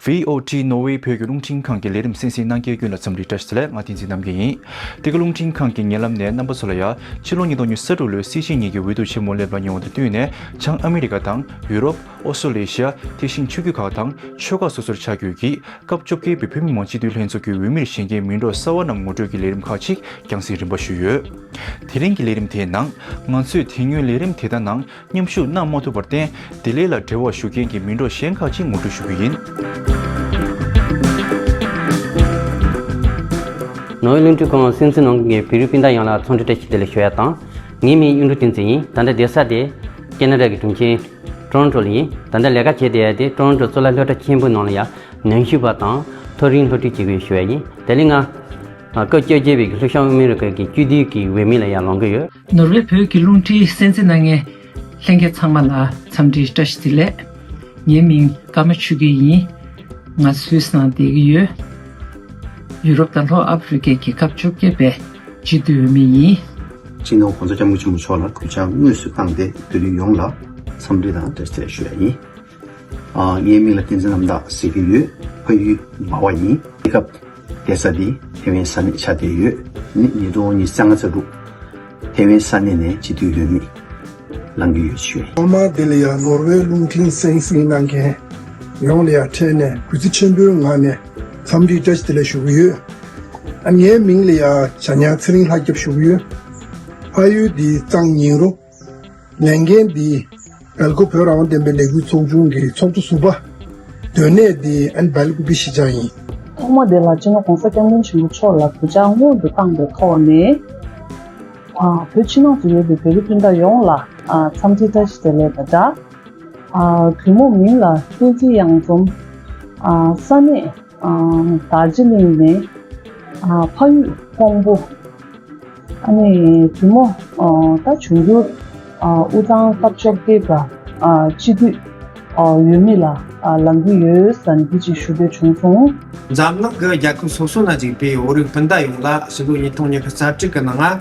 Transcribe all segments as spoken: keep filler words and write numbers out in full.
ཝི་ཨོ་ཊི་ནོར་ཝེ་བོད་ཀྱི་རླུང་འཕྲིན་ཁང་གི་ལས་རིམ་གསན་གཟིགས་གནང་མཁན་ཀུན་ལ་འཚམས་འདྲི་བཀྲ་ཤིས་བདེ་ལེགས། ང་བསྟན་འཛིན་རྣམ་རྒྱལ་ཡིན། འདི་ག་རླུང་འཕྲིན་ཁང་གི་བརྙན་ལམ་ནས་རྣམ་པ་ཚོ་ལ་ཡ་ཕྱི་ལོ་ཉིས་སྟོང་ཉི་ཤུ་རྩ་དྲུག་ལོའི་སྲིད་སྤྱི་གཉིས་ཀྱི་འོས་བསྡུ་ཆེན་མོ་སླེབས་ལ་ཉེ་བ་དང་བསྟུན་ནས་བྱང་ཨ་མི་རི་ཀ་དང་ཡུ་རོབ། ཨོ་སི་ཀྲོ་ལེ་ཤི་ཡ། དེ་བཞིན་ཆོས་བརྒྱུད་ཁག་དང་ཆོལ་ཁ་སོ་སོར་ཆ་བགོས་ཀྱིས་སྐབས་བཅོ་བརྒྱད་པའི་བོད་མི་མང་སྤྱི་འཐུས་ལྷན་ཚོགས་ཀྱི་འོས་མིར་བཞེངས་མཁན་མི་འབོར་གསར་བ་རྣམས་ངོ་སྤྲོད་ཀྱི་ལས་རིམ་ཁག་ཅིག་རྒྱང་སྲིང་རིམ་པ་ཞུས་ཡོད། དེ་རིང་གི་ལས་རིམ་དེའི་ནང་ང་ཚོས་དེ་སྔོན་ལས་རིམ་དེ་དག་ནང་མཉམ་ཞུགས་གནང་མ་ཐུབ་པར་བརྟེན། བདེ་ལེགས་ལ་འབྲེལ་བ་ཞུ་མཁན་གྱི་མི་འབོར་གཞན་ཁག་ཅིག་ངོ་སྤྲོད་ཞུ་རྒྱུ་ཡིན། ནོར་ཝེ་རླུང་འཕྲིན་ཁང་གསན་གཟིགས་གནང་མཁན་བོད་རིགས་སྤུན་ཟླ་ཡོངས་ལ་འཚམས་འདྲི་བཀྲ་ཤིས་བདེ་ལེགས་ཞུ་ཡ་དང་། ངའི་མིང་གཡུ་འབྲུག་བསྟན་འཛིན་ཡིན། ད་ལྟ་བསྡད་ས་དེ་ཁེ་ན་ཌ་གི་གྲོང་ཁྱེར་ཊོ་རོན་ཊོ་ལ་ཡིན། ད་ལྟ་ལས་ཀ་བྱེད་བསྡད་ཡ་དེ་ཊོ་རོན་ཊོ་གཙུག་ལག་སློབ་གྲྭ་ཆེན་པོའི་ནང་ལ་ཡ་ནང་ཞུགས་པ་དང་མཐོ་རིམ་སློབ་ཁྲིད་བྱེད་དགོས་ཞུ་ཡ་ཡིན། དེ་ལས་ང་སྐབས་བཅོ་བརྒྱད་པའི་སློབ་བྱང་ཨ་མི་རི་ཀ་གི་སྤྱི་འཐུས་ཀྱི་འོས་མི་ལ་ཡང་ལངས་ཀྱི་ཡོད། ནོར་ཝེ་བོད་ཀྱི་རླུང་འཕྲིན་གསན་གཟིགས་གནང་མཁན་ལྷན་རྒྱས་ཚང་མ་ལ་འཚམས་འདྲི་བཀྲ་ཤིས་བདེ་ལེགས། ངའི་མིང་ཀརྨ་ཆོས་སྐྱིད་ཡིན། ང་སུད་སི་ནང་བསྡད་ཀྱི་ཡོད། ཡུ་རོབ་དང་ལྷོ་ཨ་ཧྥེ་རི་ཀའི་རྒྱལ་ཁབ་བཅོ་བརྒྱད་པའི་སྤྱི་འཐུས་འོས་མི་ཡིན། སྤྱི་ནོར་༸གོང་ས་༸སྐྱབས་མགོན་ཆེན་པོ་མཆོག་ལ་གུས་ཕྱག་དངོས་སུ་བཏང་སྟེ་འདི་ལུས་ཡོངས་ལ་འཚམས་འདྲི་དང་བཀྲ་ཤིས་བདེ་ལེགས་ཞུ་ཡ་ཡིན། ཨ། ངའི་མིང་ལ་བསྟན་འཛིན་རྣམ་དག་ཟེར་གྱི་ཡོད། ཕ་ཡུལ་འབའ་བ་ཡིན། དེ་སྐབས་བསྡད་ས་འདི་ཐེ་ཝན་ས་གནས་ཆགས་བསྡད་ཡོད། ནི་ཉིས་སྟོང་ཉི་ཤུ་རྩ་ལྔ་ཚ་དྲུག་ཐེ་ཝན་ས་གནས་ནས་སྤྱི་འཐུས་འོས་མི་ལངས་ཀྱི་ཡོད་ཞུ། ཐོག་མར་འདི་ལ་ཡང་ནོར་ཝེ་རླུང་འཕྲིན་གསན་གཟིགས་གནང་མཁན་ཡོངས་ལ་ཡང་འཕྲལ་ནས་གུས་བརྩི་ཆེན་པོའི་ངང་ནས་འཚམས་འདྲི་བཀྲ་ཤིས་བདེ་ལེགས་ཞུ་གི་ཡོད། ཨ། ངའི་མིང་ལ་ཡང་བྱ་ཉག་ཚེ་རིང་ལྷ་སྐྱབས་ཞུ་གི་ཡོད། ཕ་ཡུལ་འདི་གཙང་ཉིང་རུ། ལས་འགན་འདི་སྦེལ་ཀོབ་བོད་རང་དབང་བསྟན་པའི་ལས་འགུལ་ཚོགས་ཆུང་གི་ཚོགས་གཙོ་ཟུར་པ། སྡོད་གནས་འདི་ཨན་སྦེལ་ཀོབ་གཞིས་ཆགས་ཡིན། ཐོག་མ་དེ་ལ་སྤྱི་ནོར་༸གོང་ས་༸སྐྱབས་མགོན་ཆེན་པོ་མཆོག་ལ་གུས་ཕྱག་སྔོན་དུ་བཏང་པའི་ཐོག་ནས། ཨ། བོད་ཕྱི་ནང་དུ་ཡོད་པའི་བོད་རིགས་སྤུན་ཟླ་ཡོངས་ལ། ཨ། འཚམས་འདྲི་བཀྲ་ཤིས་བདེ་ལེགས་དང་སྦྲགས། ཨ། གུས་མོ་མིང་ལ་བསྟན་འཛིན་གཡང་འཛོམས། ཨ། ས་གནས། ཨ། དར་ཇི་ལིང་ནས། ཨ། ཕ་ཡུལ་ཀོང་པོ། ཨ་ནི་གུས་མོ། ཨ། ད་འབྱུང་འགྱུར། ཨ། དབུས་གཙང་སྐབས་བཅོ་བརྒྱད་པ། ཨ། སྤྱི་འཐུས། ཨ། འོས་མི་ལ། ཨ། ལངས་ཀྱི་ཡོད་ཟེར་འདི་ཅིག་ཞུ་འདོད་བྱུང་སོང་། འཛམ་གླིང་གི་རྒྱལ་ཁབ་སོ་སོ་ན་བཞུགས་པའི་བོད་རིགས་སྤུན་ཟླ་ཡོངས་ལ་ཕྱི་ལོ་ཉིས་སྟོང་ཉི་ཤུ་རྩ་དྲུག་གི་ནང་ང་།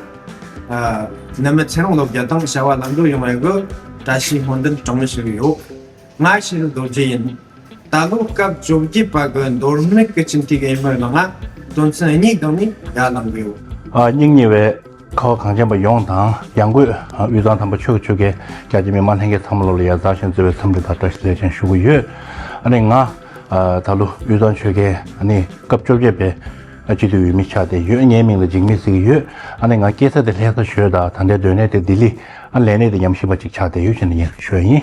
ཨ། ནུབ་མི་ཚེ་རིང་ལོ་བརྒྱ་དང་བྱ་བ་ལམ་འགྲོ་ཡོང་བའི་གི་བཀྲ་ཤིས་སྨོན་འདུན་གྲངས་མེད་ཞུ་གི་ཡོད། ང་ཤེས་རིག་རྡོ་རྗེ་ཡིན། ད་ལོ་སྐབས་བཅོ་བརྒྱད་པ་གི་མདོ་སྨད་ཀྱི་སྤྱི་འཐུས་འོས་མིའི་ནང་ང་དོན་ཚན་གཉིས་སྒང་ནས་ཡར་ལངས་ཀྱི་ཡོད། ཨ། སྙིང་ཉེ་བའི་ཁ་བ་གངས་ཅན་པ་ཡོངས་དང་། ཡང་སྒོས་དབུས་གཙང་དམ་པ་ཆོས་ཀྱི་ཆུ་རྒྱལ་རྒྱ་ཆེ་མི་མང་ལྷན་རྒྱས་ཚང་མ་ལོ་ལ་ཡ་མཛའ་ཞིང་བརྩེ་བའི་འཚམས་འདྲི་དང་བཀྲ་ཤིས་བདེ་ལེགས་ཅན་ཞུ་གི་ཡོད། ཨ་ནི་ང་། ཨ། ད་ལོ་དབུས་གཙང་ཆོལ་ཁའི་ཨ་ནི་སྐབས་བཅོ་བརྒྱད་པའི་སྤྱི་འཐུས་འོས་མི་ཆགས་བསྡད་ཡོད། ངའི་མིང་ལ་འཇིགས་མེད་ཟེར་གྱི་ཡོད། ཨ་ནི་ང་སྐྱེས་ས་དེ་ལྷ་ས་ཞོལ་དང་ད་ལྟའི་སྡོད་གནས་དེ་ལྡི་ལི། ཨ། ལས་གནས་དེ་ཉམས་ཞིབ་པ་ཅིག་ཆགས་བསྡད་ཡོད་ཅེས་ནས་ངས་ཞུ་ཡ་ཡིན།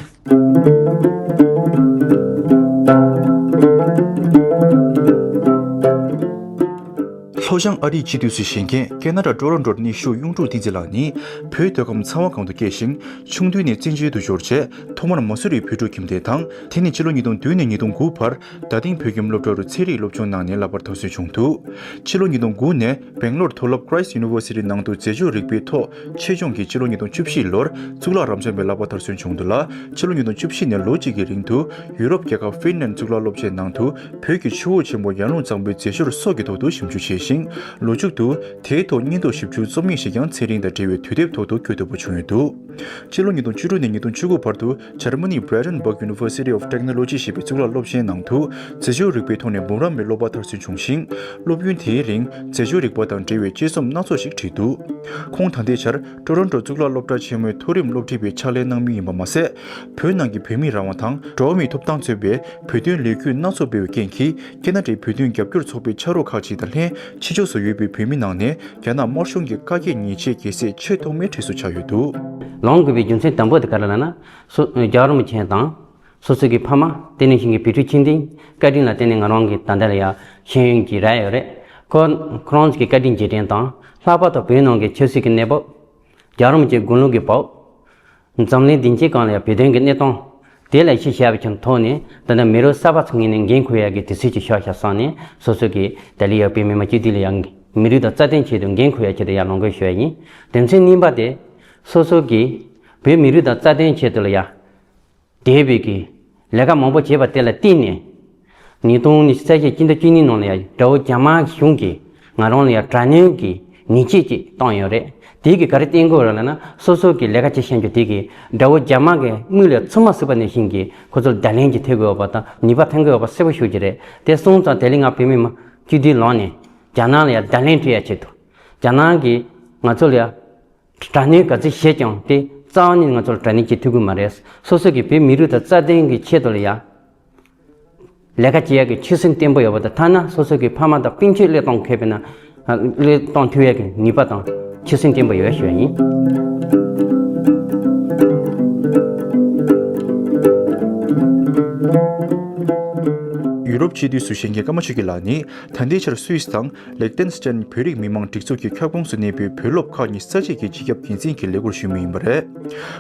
ལྷོ་བྱང་ཨ་རིའི་སྤྱི་འཐུས་སུ་བཞེངས་མཁན་ཁེ་ན་ཌ་ཊོ་རོན་ཊོར་གནས་བཞུགས་གཡུང་དྲུང་བསྟན་འཛིན་ལགས་ནི་བོད་མདོ་ཁམས་ཚ་བ་སྒང་དུ་སྐྱེས་ཤིང་། ཆུང་དུས་ནས་བཙན་བྱོལ་དུ་འབྱོར་རྗེས་ཐོག་མར་མ་སུ་རིའི་བོད་ཕྲུག་ཁྱིམ་སྡེ་དང་། དེ་ནས་ཕྱི་ལོ་ཉིས་སྟོང་བདུན་ནས་ཉིས་སྟོང་དགུ་བར་རྡ་སྟེང་བོད་ཁྱིམ་སློབ་གྲྭ་རུ་ཚན་རིག་སློབ་སྦྱོང་གནང་ནས་བསླབ་པ་མཐར་སོན་བྱུང་འདུག་ཕྱི་ལོ་ཉིས་སྟོང་དགུ་ནས་སྦེང་ལོར་མཐོ་སློབ་Christ University ནང་དུ་རྫས་སྦྱོར་རིག་པའི་ཐོག་ཆེད་སྦྱོང་གིས་ཕྱི་ལོ་ཉིས་སྟོང་བཅུ་བཞི་ལོར་གཙུག་ལག་རབ་འབྱམས་པའི་བསླབ་པ་མཐར་སོན་བྱུང་འདུག་ལ། ཕྱི་ལོ་ཉིས་སྟོང་བཅུ་བཞི་ནས་ལོ་གཅིག་གི་རིང་དུ་ཡུ་རོབ་རྒྱལ་ཁབ་ཧྥིན་ལན་གཙུག་ལག་སློབ་ཆེན་ནང་དུ་བོད་ཀྱི་ཆུ་བོ་ཆེན་པོ་ཡར་ཀླུང་གཙང་པོའི་རྫས་སྦྱོར་སོགས་ཀྱི་ཐོག་ཏུ་ཞིབ་འཇུག་བྱས་ཤིང་། ལོ་མཇུག་ཏུ་དེའི་ཐོག་སྙན་ཐོ་ཞིབ་འཇུག་རྩོམ་ཡིག་ཞིག་ཀྱང་ཚན་རིག་དང་འབྲེལ་བའི་དུས་དེབ་ཐོག་ཏུ་བཀོད་ཐུབ་པ་བྱུང་ཡོད་འདུག་ཕྱི་ལོ་ཉིས་སྟོང་བཅུ་དྲུག་ནས་ཉིས་སྟོང་བཅུ་དགུ་བར་དུ་འཇར་མ་ནིའི་Brandenburg University of Technology ཞེས་པའི་གཙུག་ལག་སློབ་ཆེན་ནང་དུ་རྫས་སྦྱོར་རིག་པའི་ཐོག་ནས་འབུམ་རམས་པའི་སློབ་པ་མཐར་སོན་བྱུང་ཞིང་། སློབ་ཡོན་དེའི་རིང་རྫས་སྦྱོར་རིག་པ་དང་འབྲེལ་བའི་དཔྱད་རྩོམ་སྣ་ཚོགས་ཤིག་བྲིས་འདུག་ཁོང་ད་ལྟའི་ཆར་ཊོ་རོན་ཊོ་གཙུག་ལག་སློབ་གྲྭ་ཆེན་མོའི་མཐོ་རིམ་སློབ་ཁྲིད་པའི་ཕྱག་ལས་གནང་མུས་ཡིན་པ་མ་ཟད། བོད་ནང་གི་བོད་མི་རང་དབང་དང་འགྲོ་བ་མིའི་ཐོབ་ཐང་མཚོན་པའི་བོད་དོན་ལས་འགུལ་སྣ་ཚོགས་སྤེལ་བའི་རྐྱེན་གྱིས། ཁེ་ན་ཌའི་བོད་དོན་རྒྱབ་སྐྱོར་ཚོགས་པའི་ཕྱག་རོགས་ཁག་ཅིག་དང་ལྷན་ཕྱི་ཕྱོགས་སུ་ཡོད་པའི་བོད་མི་ནང་ནས་རྒྱ་ནག་དམར་གཞུང་གི་བཀའ་བརྒྱད་ཉེས་ཆད་འགེལ་སའི་ཆེས་ཐོག་མའི་གྲས་སུ་ཆགས་ཡོད་འདུག་ལངས་དགོས་པའི་རྒྱུ་མཚན་དང་པོ་དེ་ག་རེ་ལབ་ན། སོ། རྒྱལ་བ་རིན་པོ་ཆེ་དང་། སོ་སོ་གི་ཕ་མ། དེ་ནང་བཞིན་གྱི་བོད་ཕྲུག་ཆུང་འདྲིས་བཀའ་དྲིན་ལ་བརྟེན་ནས་ང་རང་གི་ད་ལྟ་ལ་ཡ་ཤེས་ཡོན་གྱི་རག་ཡོད་རེད། ཁོ། ཁོ་རང་ཚོ་གི་བཀའ་དྲིན་རྗེས་དྲན་དང་། ལྷག་པར་དུ་བོད་ནང་གི་ཆབ་སྲིད་ཀྱི་གནས་བབ། རྒྱལ་བ་རིན་པོ་ཆེའི་དགུང་ལོ་གི་བབ། འཛམ་གླིང་སྡིངས་ཆའི་སྒང་ལ་ཡང་བོད་དོན་གྱི་གནས་སྟངས་དེ་ལ་གཞི་བཞག་པའི་ཐོག་ནས། ད་ལྟ་མི་རབས་གསར་པ་ཚོ་ངོས་ནས་འགན་འཁུར་ཡག་གི་དུས་ཚོད་ཅིག་ཤོར་ཤག་བསམ་ནས། སོ་སོ་གིས་ད་ལི་ཡག་པའི་མི་མང་སྤྱི་འཐུས་ལ་ཡང་མི་རིགས་དང་རྩ་དོན་ཆེད་དུ་འགན་འཁུར་ཡག་ཆེད་དུ་ཡར་ལངས་དགོས་ཞུ་ཡ་ཡིན། དོན་ཚན་གཉིས་པ་དེ། སོ་སོ་གིས་བོད་མི་རིགས་དང་རྩ་དོན་ཆེད་དུ་ལ་ཡ། འདས་པའི་གི་ལས་ཀ་མང་པོ་བྱས་པ་དེ་ལ་བརྟེན་ནས། ཉིས་སྟོང་ཉི་ཤུ་རྩ་བཞི་སྤྱི་ཟླ་བཅུ་གཉིས་ནང་ལ་ཡ་དགྲ་བོ་རྒྱ་དམར་གཞུང་གིས་ང་རང་ལ་ཡ་དྲག་གནོན་གྱིས་ ཉེས་ཆད་ཅིག་བཏང་ཡོད་རེད། དེ་གིས་ག་རེ་བསྟན་དགོས་རེད་ལབ་ན། སོ་སོ་གི་ལས་ཀ་བྱེད་བཞིན་རྒྱུ་དེ་གིས་དགྲ་བོ་རྒྱ་དམག་གིས་དམིགས་ལ་ཚུར་མ་ཟུག་པ་ནང་བཞིན་གྱི་ཁོ་ཚོར་བརྡ་ལན་ཅིག་ཐེབས་དགོས་པ་དང་ནུས་པ་ཐོན་དགོས་པ་གསལ་པོ་ཤོད་ཀྱི་རེད། དེ་སོང་ཙང་དེ་ལས་ང་བོད་མི་མང་སྤྱི་འཐུས་ལངས་ནས་རྒྱ་ནག་ལ་ཡང་བརྡ་ལན་སྤྲད་ཡ་ཆེད་དུ། རྒྱ་ནག་གིས་ང་ཚོ་ལ་ཡང་དྲག་གནོན་ག་ཚོད་བྱས་ཀྱང་དེ་རྩ་བ་ནས་ང་ཚོ་ལ་དྲག་གནོན་བྱེད་ཐུབ་ཀྱི་མ་རེད། སོ་སོ་གི་བོད་མི་རིགས་དང་རྩ་དོན་གྱི་ཆེད་དུ་ལ་ཡང་ལས་ཀ་བྱེད་ཡག་གི་ཆོད་སེམས་བརྟན་པོ་ཡོད་པ་དང་། ཐ་ན་སོ་སོ་གི་ཕ་མ་དང་སྤུན་མཆེད་བློས་གཏོང་ཁེལ་བས་ན། ཨ། བློས་གཏོང་ཐུབ་ཡག་གི་ནུས་པ་དང་ཆོད་སེམས་བརྟན་པོ་ཡོད་ཞུ་ཡ་ཡིན། ཡུ་རོབ་སྤྱི་འཐུས་སུ་བཞེངས་མཁན་ཀརྨ་ཆོས་སྐྱིད་ལགས་ནི་ད་ལྟའི་ཆར་སུད་སི་དང་ལེག་ཏེན་སི་ཏན་བོད་རིགས་མི་མང་སྒྲིག་འཛུགས་ཀྱི་ཁྱབ་ཁོངས་སུ་གནས་པའི་བོད་སློབ་ཁག་གཉིས་ས་དཔྱད་ཀྱི་སྤྱི་ཁྱབ་འགན་འཛིན་གྱི་ལས་ཁུར་ཞུ་མུས་ཡིན་པ་རེད།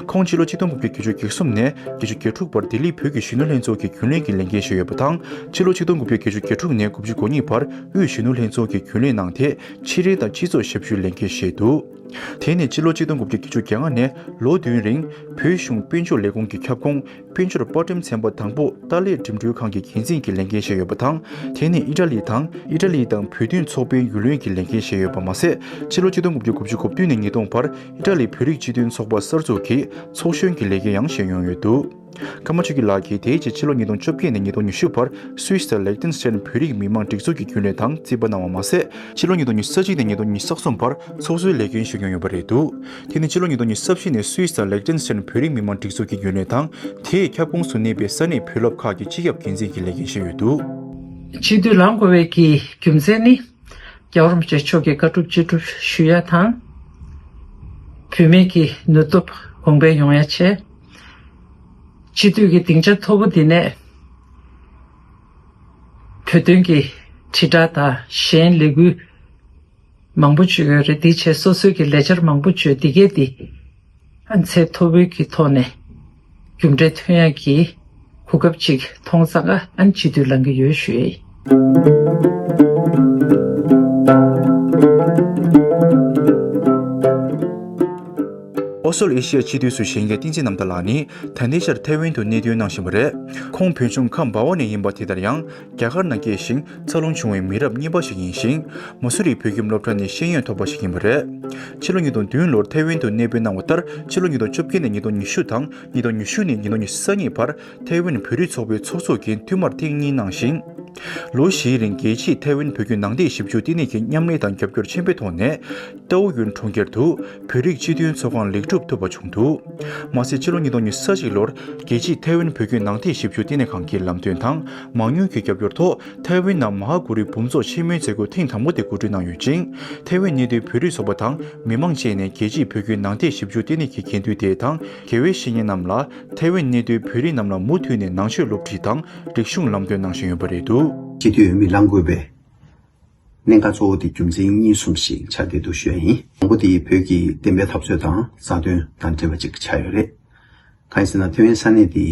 ཁོང་ཕྱི་ལོ་ཆིག་སྟོང་དགུ་བརྒྱ་བརྒྱད་ཅུ་གྱ་གསུམ་ནས་བརྒྱད་ཅུ་གྱ་དྲུག་བར་ལྡི་ལི་བོད་ཀྱི་གཞོན་ནུ་ལྷན་ཚོགས་ཀྱི་རྒྱུན་ལས་ཀྱི་ལས་འགན་བཞེས་ཡོད་པ་དང་། ཕྱི་ལོ་ཆིག་སྟོང་དགུ་བརྒྱ་བརྒྱད་ཅུ་གྱ་དྲུག་ནས་དགུ་བཅུ་གོ་གཉིས་བར་དབུས་གཞོན་ནུ་ལྷན་ཚོགས་ཀྱི་རྒྱུན་ལས་གནང་སྟེ། ཕྱི་དྲིལ་དང་སྤྱི་ཚོགས་ཞབས་ཞུའི་ལས་འགན་བཞེས་འདུག་དེ་ནས་ཕྱི་ལོ་ཆིག་སྟོང་དགུ་བརྒྱ་བརྒྱད་ཅུ་གྱ་ལྔ་ནས་ལོ་བདུན་རིང་བོད་གཞུང་དཔལ་འབྱོར་ལས་ཁུངས་ཀྱི་ཁྱབ་ཁོངས་དཔལ་འབྱོར་པར་སྐྲུན་ཚན་པ་དང་པོ་ཏཱ་ལའི་འགྲིམ་འགྲུལ་ཁང་གི་འགན་འཛིན་གྱི་ལས་འགན་བཞེས་ཡོད་པ་དང་། དེ་ནས་ཨི་ཊ་ལི་དང་ཨི་ཊ་ལི་དང་བོད་དོན་ཚོགས་པའི་རྒྱུན་ལས་ཀྱི་ལས་འགན་བཞེས་ཡོད་པ་མ་ཟད། ཕྱི་ལོ་ཆིག་སྟོང་དགུ་བརྒྱ་དགུ་བཅུ་གོ་བདུན་ནས་ཉིས་སྟོང་བར་ཨི་ཊ་ལི་བོད་རིགས་སྤྱི་མཐུན་ཚོགས་པ་གསར་འཛུགས་ཀྱི་ཚོགས་གཞོན་གྱི་ལས་འགན་ཡང་བཞེས་མྱོང་ཡོད་འདུག་ཀརྨ་ཆོས་སྐྱིད་ལགས་ཀྱིས་དེའི་རྗེས་ཕྱི་ལོ་ཉིས་སྟོང་བཅོ་བརྒྱད་ནས་ཉིས་སྟོང་ཉི་ཤུ་བར་སུད་སི་དང་ལེག་ཏེན་སི་ཏན་བོད་རིགས་མི་མང་སྒྲིག་འཛུགས་ཀྱི་རྒྱུན་ལས་དང་རྩིས་པ་གནང་བ་མ་ཟད། ཕྱི་ལོ་ཉིས་སྟོང་ཉི་ཤུ་རྩ་གཅིག་ནས་ཉིས་སྟོང་ཉི་ཤུ་རྩ་གསུམ་བར་ཚོགས་གཙོའི་ལས་འགན་ཞུ་མྱོང་ཡོད་པ་རེད་འདུག་དེ་ནས་ཕྱི་ལོ་ཉིས་སྟོང་ཉི་ཤུ་རྩ་བཞི་ནས་སུད་སི་དང་ལེག་ཏེན་སི་ཏན་བོད་རིགས་མི་མང་སྒྲིག་འཛུགས་ཀྱི་རྒྱུན་ལས་དང་། དེའི་ཁྱབ་ཁོངས་སུ་གནས་པའི་ས་གནས་བོད་སློབ་ཁག་གི་སྤྱི་ཁྱབ་འགན་འཛིན་གྱི་ལས་འགན་བཞེས་ཡོད་འདུག་སྤྱི་འཐུས་ལངས་དགོས་པའི་གི་རྒྱུ་མཚན་ནི། རྒྱལ་བ་རིན་པོ་ཆེ་མཆོག་གི་བཀའ་སྒྲུབ་ཅི་སྒྲུབ་ཞུ་ཡ་དང་། བུད་མེད་ཀྱི་ནུས་སྟོབས་གོང་འཕེལ་ཡོང་ཡ་བྱས། སྤྱི་འཐུས་ཀྱི་སྡིངས་ཆ་མཐོ་པོ་འདི་ནས་བོད་དོན་གྱི་དྲིལ་བསྒྲགས་དང་གཞན་ལས་འགུལ་མང་པོ་བྱོས་ཡོད་རེད། དེ་བྱས་སོ་སོའི་གི་ལས་འཆར་མང་པོ་བྱོས། འདི་གས་འདི་ཨ་ཚད་མཐོ་པོའི་གི་ཐོག་ནས་རྒྱུ་འབྲས་ཐོན་ཡག་གི་གོ་སྐབས་ཅིག་མཐོང་ཙང་ཀ་ཨ་ནི་སྤྱི་འཐུས་ལངས་ཀྱི་ཡོད་ཞུ་ཡ་ཡིན། ཨོ་སི་ཊོ་ལེ་ཤི་ཡ་སྤྱི་འཐུས་སུ་བཞེངས་མཁན་བསྟན་འཛིན་རྣམ་དག་ལགས་ནི་ད་ལྟའི་ཆར་ཐའེ་ཝན་དུ་གནས་སྡོད་གནང་བཞིན་པ་རེད། ཁོང་བོད་ལྗོངས་ཁམས་སྦ་ཝ་ནས་ཡིན་པ་དེ་ལྟར་ཡང་རྒྱ་གར་ནང་སྐྱེས་ཤིང་འཚར་ལོངས་བྱུང་བའི་མི་རབས་གཉིས་པ་ཞིག་ཡིན་ཞིང་། མ་སུ་རི་བོད་ཁྱིམ་སློབ་གྲྭ་ནས་ཤེས་ཡོན་ཐོབ་པ་ཞིག་ཡིན་པ་རེད། ཕྱི་ལོ་ཉིས་སྟོང་བདུན་ལོར་ཐའེ་ཝན་དུ་གནས་སྤོས་གནང་བ་ལྟར། ཕྱི་ལོ་ཉིས་སྟོང་བཅོ་བརྒྱད་ནས་ཉིས་སྟོང་ཉི་ཤུ་དང་། ཉིས་སྟོང་ཉི་ཤུ་ནས་ཉིས་སྟོང་ཉི་ཤུ་རྩ་གཉིས་བར་ཐའེ་ཝན་བོད་རིགས་ཚོགས་པའི་ཚོགས་གཙོ་འགན་ཐུན་མར་ཐེངས་གཉིས་གནང་ཞིང་། ལོ་བཞིའི་རིང་རྒྱལ་སྤྱིའི་ཐའེ་ཝན་བོད་བརྒྱུད་ནང་བསྟན་ཞིབ་འཇུག་ལྟེ་གནས་ཀྱི་མཉམ་ལས་དང་རྒྱབ་སྐྱོར་ཆེན་པོའི་ཐོག་ནས། ཏའོ་ཡུན་གྲོང་ཁྱེར་དུ་བོད་རིགས་སྤྱི་མཐུན་ཚོགས་ཁང་ལེགས་གྲུབ་ཐུབ་པ་བྱུང་འདུག་མ་ཟད། ཕྱི་ལོ་ཉིས་སྟོང་ཉི་ཤུ་རྩ་གཅིག་ལོར་རྒྱལ་སྤྱིའི་ཐའེ་ཝན་བོད་བརྒྱུད་ནང་བསྟན་ཞིབ་འཇུག་ལྟེ་གནས་ཁང་གི་ལམ་སྟོན་དང་མང་ཉུང་གི་རྒྱབ་སྐྱོར་ཐོག་ཐའེ་ཝན་ནང་མ་ཧཱ་གུ་རུའི་འབུམ་ཚོགས་ཆེན་མོའི་མཛད་སྒོ་ཐེངས་དང་པོ་དེ་གོ་སྒྲིག་གནང་ཡོད་ཅིང་། ཐའེ་ཝན་གནས་སྡོད་བོད་རིགས་ཚོགས་པ་དང་མི་མང་བཅས་ནས་རྒྱལ་སྤྱིའི་བོད་བརྒྱུད་ནང་བསྟན་ཞིབ་འཇུག་ལྟེ་གནས་ཀྱི་འགན་འཛིན་དེ་དང་དགེ་བའི་བཤེས་གཉེན་རྣམས་ལ། ཐའེ་ཝན་གནས་སྡོད་བོད་རིགས་རྣམས་ལ་མུ་མཐུད་ནས་ནང་ཆོས་སློབ་ཁྲིད་དང་རིག་གཞུང་ལམ་སྟོན་གནང་བཞིན་ཡོད་པ་རེད་འདུག་སྤྱི་འཐུས་འོས་མི་ལངས་དགོས་པའི་གནད་འགག་གཙོ་བོ་དེ་རྒྱུ་མཚན་གཉིས་གསུམ་ཞིག་ཆགས་བསྡད་འདུག་ཞུ་ཡ་ཡིན། དང་པོ་དེ་བོད་ཀྱི་བསྟན་པའི་འཐབ་རྩོད་དང་རྩ་དོན་དང་འབྲེལ་བ་ཅིག་ཆགས་ཡོད་རེད། གང་ཡིན་ཟེར་ན་ཐའེ་ཝན་ས་གནས་དེ་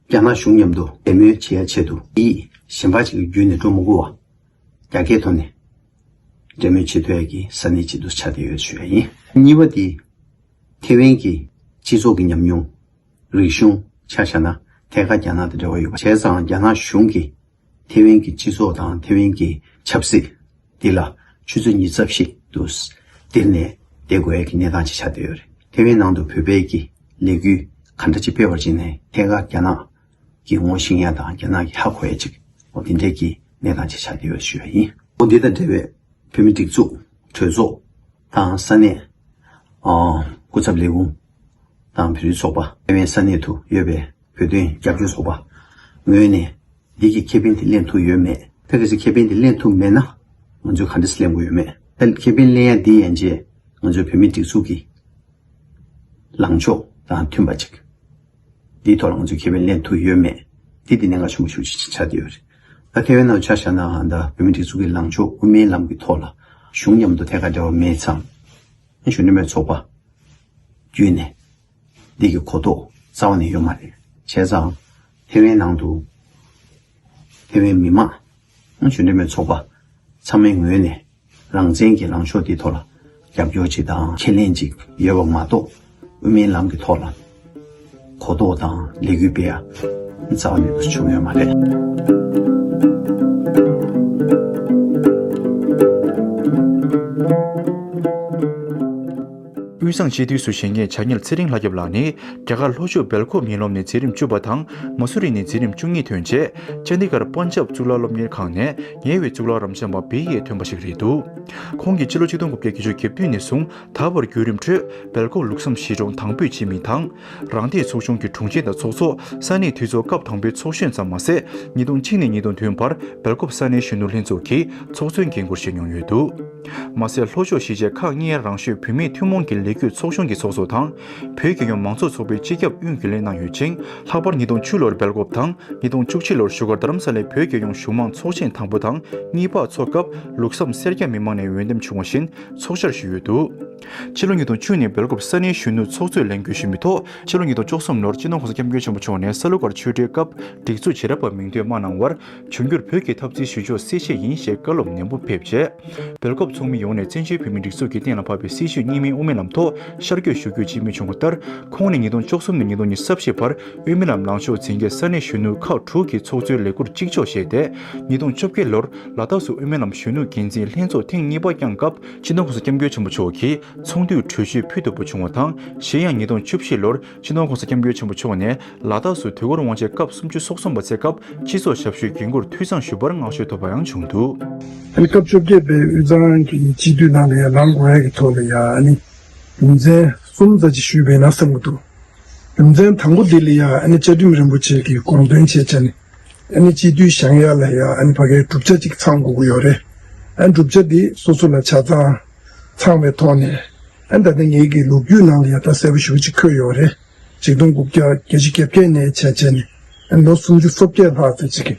རྒྱ་ནག་གཞུང་མཉམ་དུ་འབྲེལ་མོལ་བྱེད་ཡ་ཆེད་དུ་མི་གཞན་པ་ཅིག་བརྒྱུད་ནས་འགྲོ་མི་དགོས་པ། རྒྱ་སྐད་ཐོག་ནས་འབྲེལ་མོལ་བྱེད་ཐུབ་ཡ་གི་ས་གནས་ཅིག་ཏུ་ཆགས་བསྡད་ཡོད་ཞུ་ཡ་ཡིན། གཉིས་པ་དེ་ཐའེ་ཝན་གྱི་སྤྱི་ཚོགས་ཀྱི་ཉམས་མྱོང་། རིག་གཞུང་ཆ་བཞག་ན་ཐད་ཀར་རྒྱ་ནག་དང་འབྲེལ་བ་ཡོད་པ་བྱས་ཙང་། རྒྱ་ནག་གཞུང་གིས་ཐའེ་ཝན་གྱི་སྤྱི་ཚོགས་དང་ཐའེ་ཝན་གྱི་ཆབ་སྲིད་འདི་ལ་ཆུ་ཚོད་ཉི་ཤུ་རྩ་བཞི་དུ་སྟེར་ནས་བསྡད་དགོས་ཡ་གི་གནས་སྟངས་ཅིག་ཆགས་བསྡད་ཡོད་རེད། ཐའེ་ཝན་ནང་དུ་བོད་པའི་གི་ལས་འགུལ་ག་འདྲ་ཅིག་སྤེལ་བར་བྱས་ནས་ཐད་ཀར་རྒྱ་ནག་གི་ངོ་ཤེས་ཡ་དང་རྒྱ་ནག་གི་ཧ་གོ་ཡ་ཅིག་འོ་དེ་འདྲའི་གི་གནས་སྟངས་ཅིག་ཆགས་བསྡད་ཡོད་ཞུ་ཡ་ཡིན། འོ་འདི་དང་འབྲེལ་བའི་བོད་མི་སྒྲིག་འཛུགས་གྲོས་ཚོགས་དང་ས་གནས་ཨ་སྐུ་ཚབ་ལས་ཁུངས་དང་བོད་རིགས་ཚོགས་པ། ཐའེ་ཝན་ས་གནས་དུ་ཡོད་པའི་བོད་དོན་རྒྱབ་སྐྱོར་ཚོགས་པ་ངོས་ནས་འདི་གི་ཁེ་ཕན་དེ་ལེན་ཐུབ་ཡོད་མེད། ཕ་གི་སི་ཁེ་ཕན་དེ་ལེན་ཐུབ་མེད་ན་ང་ཚོས་ག་འདྲ་སེ་ལེན་དགོས་ཡོད་མེད། ད་ཁེ་ཕན་ལེན་ཡ་འདི་ཡན་ཆད་ང་ཚོའི་བོད་མི་སྒྲིག་འཛུགས་ཀྱི་ལངས་ཕྱོགས་དང་མཐུན་པ་ཅིག་འདིའི་ཐོག་ལ་ང་ཚོས་ཁེ་ཕན་ལེན་ཐུབ་ཡོད་མེད། འདི་དེ་གནད་འགག་ཆེན་པོ་ཞེ་པོ་ཅིག་ཆགས་བསྡད་ཡོད་རེད། ད་ཐའེ་ཝན་ནང་ཆ་བཞག་ན་ད་བོད་མི་སྒྲིག་འཛུགས་ཀྱི་ལངས་ཕྱོགས་དབུ་མའི་ལམ་གྱི་ཐོག་ལ་གཞུང་མཉམ་དུ་ཐད་ཀར་འབྲེལ་བ་མེད་ཙང་། གཞོན་ནུ་མའི་ཚོགས་པ་བརྒྱུད་ནས་འདི་གི་གོ་རྟོགས་རྩ་བ་ནས་ཡོད་མ་རེད། བྱས་ཙང་ཐའེ་ཝན་ནང་དུ་ཐའེ་ཝན་མི་མང་། གཞོན་ནུ་མའི་ཚོགས་པ་ཚང་མའི་ངོས་ནས་རང་བཙན་གྱི་ལངས་ཕྱོགས་འདིའི་ཐོག་ལ་རྒྱབ་སྐྱོར་ཅིག་དང་ཁས་ལེན་ཅིག་ཡོད་པ་མ་གཏོགས། དབུ་མའི་ལམ་གྱི་ཐོག་ལ་གོ་རྟོགས་དང་ལས་འགུལ་སྤེལ་ཡ་རྩ་བ་ནས་དུ་བྱུང་ཡོད་མ་རེད། དབུས་གཙང་སྤྱི་འཐུས་སུ་བཞེངས་མཁན་བྱ་ཉལ་ཚེ་རིང་ལྷ་སྐྱབས་ལགས་ནི། རྒྱ་གར་ལྷོ་ཕྱོགས་སྦེལ་ཀོབ་ཉེ་ལམ་ནས་འཛིན་རིམ་བཅུ་པ་དང་མ་སུ་རི་ནས་འཛིན་རིམ་བཅུ་གཉིས་ཐོན་རྗེས། ཅན་དི་གར་པན་ཇབ་གཙུག་ལག་སློབ་གཉེར་ཁང་ནས་ཉེ་བའི་གཙུག་ལག་རབ་འབྱམས་པ་བི་ཨེ་ཐོན་པ་ཞིག་རེད་འདུག་ཁོང་གིས་ཕྱི་ལོ་ཆིག་སྟོང་དགུ་བརྒྱ་བརྒྱད་ཅུ་གྱ་བདུན་ནས་བཟུང་ད་བར་བརྒྱུད་རིམ་ཁྲོད་སྦེལ་ཀོབ་ལུགས་བསམ་གཞིས་གྲོང་དང་པོའི་སྤྱི་མི་དང་། རང་བདེན་ཚོགས་ཆུང་གི་དྲུང་ཆེ་དང་ཚོགས་གཙོ། ས་གནས་འཐུས་ཚོགས་སྐབས་དང་པོའི་ཚོགས་གཞོན་ཙམ་མ་ཟད། ཉིས་སྟོང་གཅིག་ནས་ཉིས་སྟོང་བདུན་བར་སྦེལ་ཀོབ་ས་གནས་གཞོན་ནུ་ལྷན་ཚོགས་ཀྱི་ཚོགས་གཙོའི་འགན་འཁུར་བཞེས་མྱོང་ཡོད་འདུག་མ་ཟད། ལྷོ་ཕྱོགས་གཞིས་བྱེས་ཁག་གཉིས་རང་ཤོད་བུད་མེད་ཐུན་མོང་གི་ལས་འགུལ་ཚོགས་ཆུང་གི་ཚོགས་གཙོ་དང་། བོད་རྒྱལ་ཡོངས་མང་གཙོ་ཚོགས་པའི་སྤྱི་ཁྱབ་དབུས་རྒྱུན་ལས་གནང་ཡོད་ཅིང་། ལྷག་པར་ཉིས་སྟོང་བཅུ་ལོར་སྦེལ་ཀོབ་དང་། ཉིས་སྟོང་བཅུ་གཅིག་ལོར་བཞུགས་སྒར་རྡ་རམ་ས་ལའི་བོད་རྒྱལ་ཡོངས་གཞུང་མང་ཚོགས་ཆེན་དང་པོ་དང་གཉིས་པ་འཚོགས་སྐབས། ལུགས་བསམ་སེར་སྐྱ་མི་མང་ནས་འོས་འདེམས་བྱུང་བ་བཞིན་ཚོགས་བཅར་ཞུས་ཡོད་འདུག་ཕྱི་ལོ་ཉིས་སྟོང་བཅུ་ནས་སྦེལ་ཀོབ་ས་གནས་གཞོན་ནུ་ཚོགས་གཙོའི་ལས་འགུལ་ཞུས་མི་ཐོག་ཕྱི་ལོ་ཉིས་སྟོང་བཅུ་གསུམ་ལོར་སྤྱི་ནོར་༸གོང་ས་༸སྐྱབས་མགོན་ཆེན་པོ་མཆོག་ནས་ས་ལུ་སྒར་ཆོས་ཁྲིའི་སྐབས་སྒྲིག་འཛུགས་བྱེད་རབས་པ་མིང་ཐོའི་དམག་གནང་བར། འབྱུང་འགྱུར་བོད་ཀྱི་འཐབ་རྩོད་ཞུ་ཕྱོགས་གསལ་བཤད་ཡིན་ཞེས་བཀའ་སློབ་ནན་པོ་ཕེབས་རྗེས། སྦེལ་ཀོབ་ཚོགས་མི་ཡོངས་ནས་བཙན་བྱོལ་བོད་མིའི་སྒྲིག་འཛུགས་ཀྱིས་གཏན་ལ་ཕབ་པའི་སྲིད་བྱུས་གཉིས་སྨན་དབུ་མའི་ལམ་ཐོག་ཤར་བསྐྱོད་ཞུ་རྒྱུའི་སྤྱི་མོས་བྱུང་བ་ལྟར། ཁོང་ནས་ཉིས་སྟོང་བཅུ་གསུམ་ནས་ཉིས་སྟོང་ཉི་ཤུ་རྩ་བཞི་བར་དབུ་མའི་ལམ་ལངས་ཕྱོགས་འཛིན་གྱིས་ས་གནས་གཞོན་ནུ་ཁག་དྲུག་གི་ཚོགས་གཙོའི་ལས་འཁུར་གཅིག་ལྕོགས་བཞེས་ཏེ། ཉིས་སྟོང་བཅོ་བརྒྱད་ལོར་ལ་དྭགས་སུ་དབུ་མའི་ལམ་གཞོན་ནུ་འགན་འཛིན་ལྷན་ཚོགས་ཐེངས་གཉིས་པ་བསྐྱངས་སྐབས། སྤྱི་ནོར་༸གོང་ས་༸སྐྱབས་མགོན་ཆེན་པོ་མཆོག་གིས་ཚོགས་འདུའི་གྲོས་ཆོད་ཕུལ་ཐུབ་པ་བྱུང་བ་དང་། གཞན་ཡང་ཉིས་སྟོང་བཅུ་བཞི་ལོར་སྤྱི་ནོར་༸གོང་ས་༸སྐྱབས་མགོན་ཆེན་པོ་མཆོག་ནས་ལ་དྭགས་སུ་དུས་འཁོར་དབང་ཆེན་སྐབས་སུམ་ཅུ་སོ་གསུམ་པ་ཚེས་སྐབས་སྤྱི་ཚོགས་ཞབས་ཞུའི་འགན་འཁུར་འཐུས་ཚང་ཞུས་པར་བསྔགས་བརྗོད་ཐོབ་པ་ཡང་བྱུང་འདུག་ཨ་ནི་སྐབས་བཅོ་བརྒྱད་པའི་དབུས་གཙང་གི་སྤྱི་འཐུས་ནང་ལ་ཡང་ལངས་དགོས་ཡ་གི་ཐོག་ལ་ཡང་ཨ་ནི་རྒྱུ་མཚན་གསུམ་ཙམ་ཅིག་ཞུས་པས་ན་བསམ་གྱི་འདུག་རྒྱུ་མཚན་དང་པོ་འདི་ལ་ཡང་ཨ་ནི་བཅའ་ཁྲིམས་རིན་པོ་ཆེ་གི་དགོངས་དོན་བྱས་བྱས་ནས་ཨ་ནི་སྤྱི་འཐུས་བཞེངས་ཡ་ལ་ཡང་ཨ་ནི་ཕ་གིའི་གྲུབ་ཆ་ཅིག་ཚང་དགོས་ཀྱི་ཡོད་རེད། ཨ་ནི་གྲུབ་ཆ་འདི་སོ་སོ་ལ་ཆ་ཚང་ཚང་བའི་ཐོག་ནས་ཨ་ནི་ད་ལྟ་ངེད་ཀྱི་ལོ་རྒྱུས་ནང་ལ་ཡང་ད་གསལ་པོ་ཞེ་པོ་ཅིག་འཁོད་ཡོད་རེད། ཆིག་སྟོང་དགུ་བརྒྱ་བརྒྱད་ཅུ་གྱ་བརྒྱད་ནས་བྱས་བྱས་ནས་ཨ་ནི་ལོ་སུམ་ཅུ་སོ་བརྒྱད་ལྷག་ཙམ་ཅིག་གི་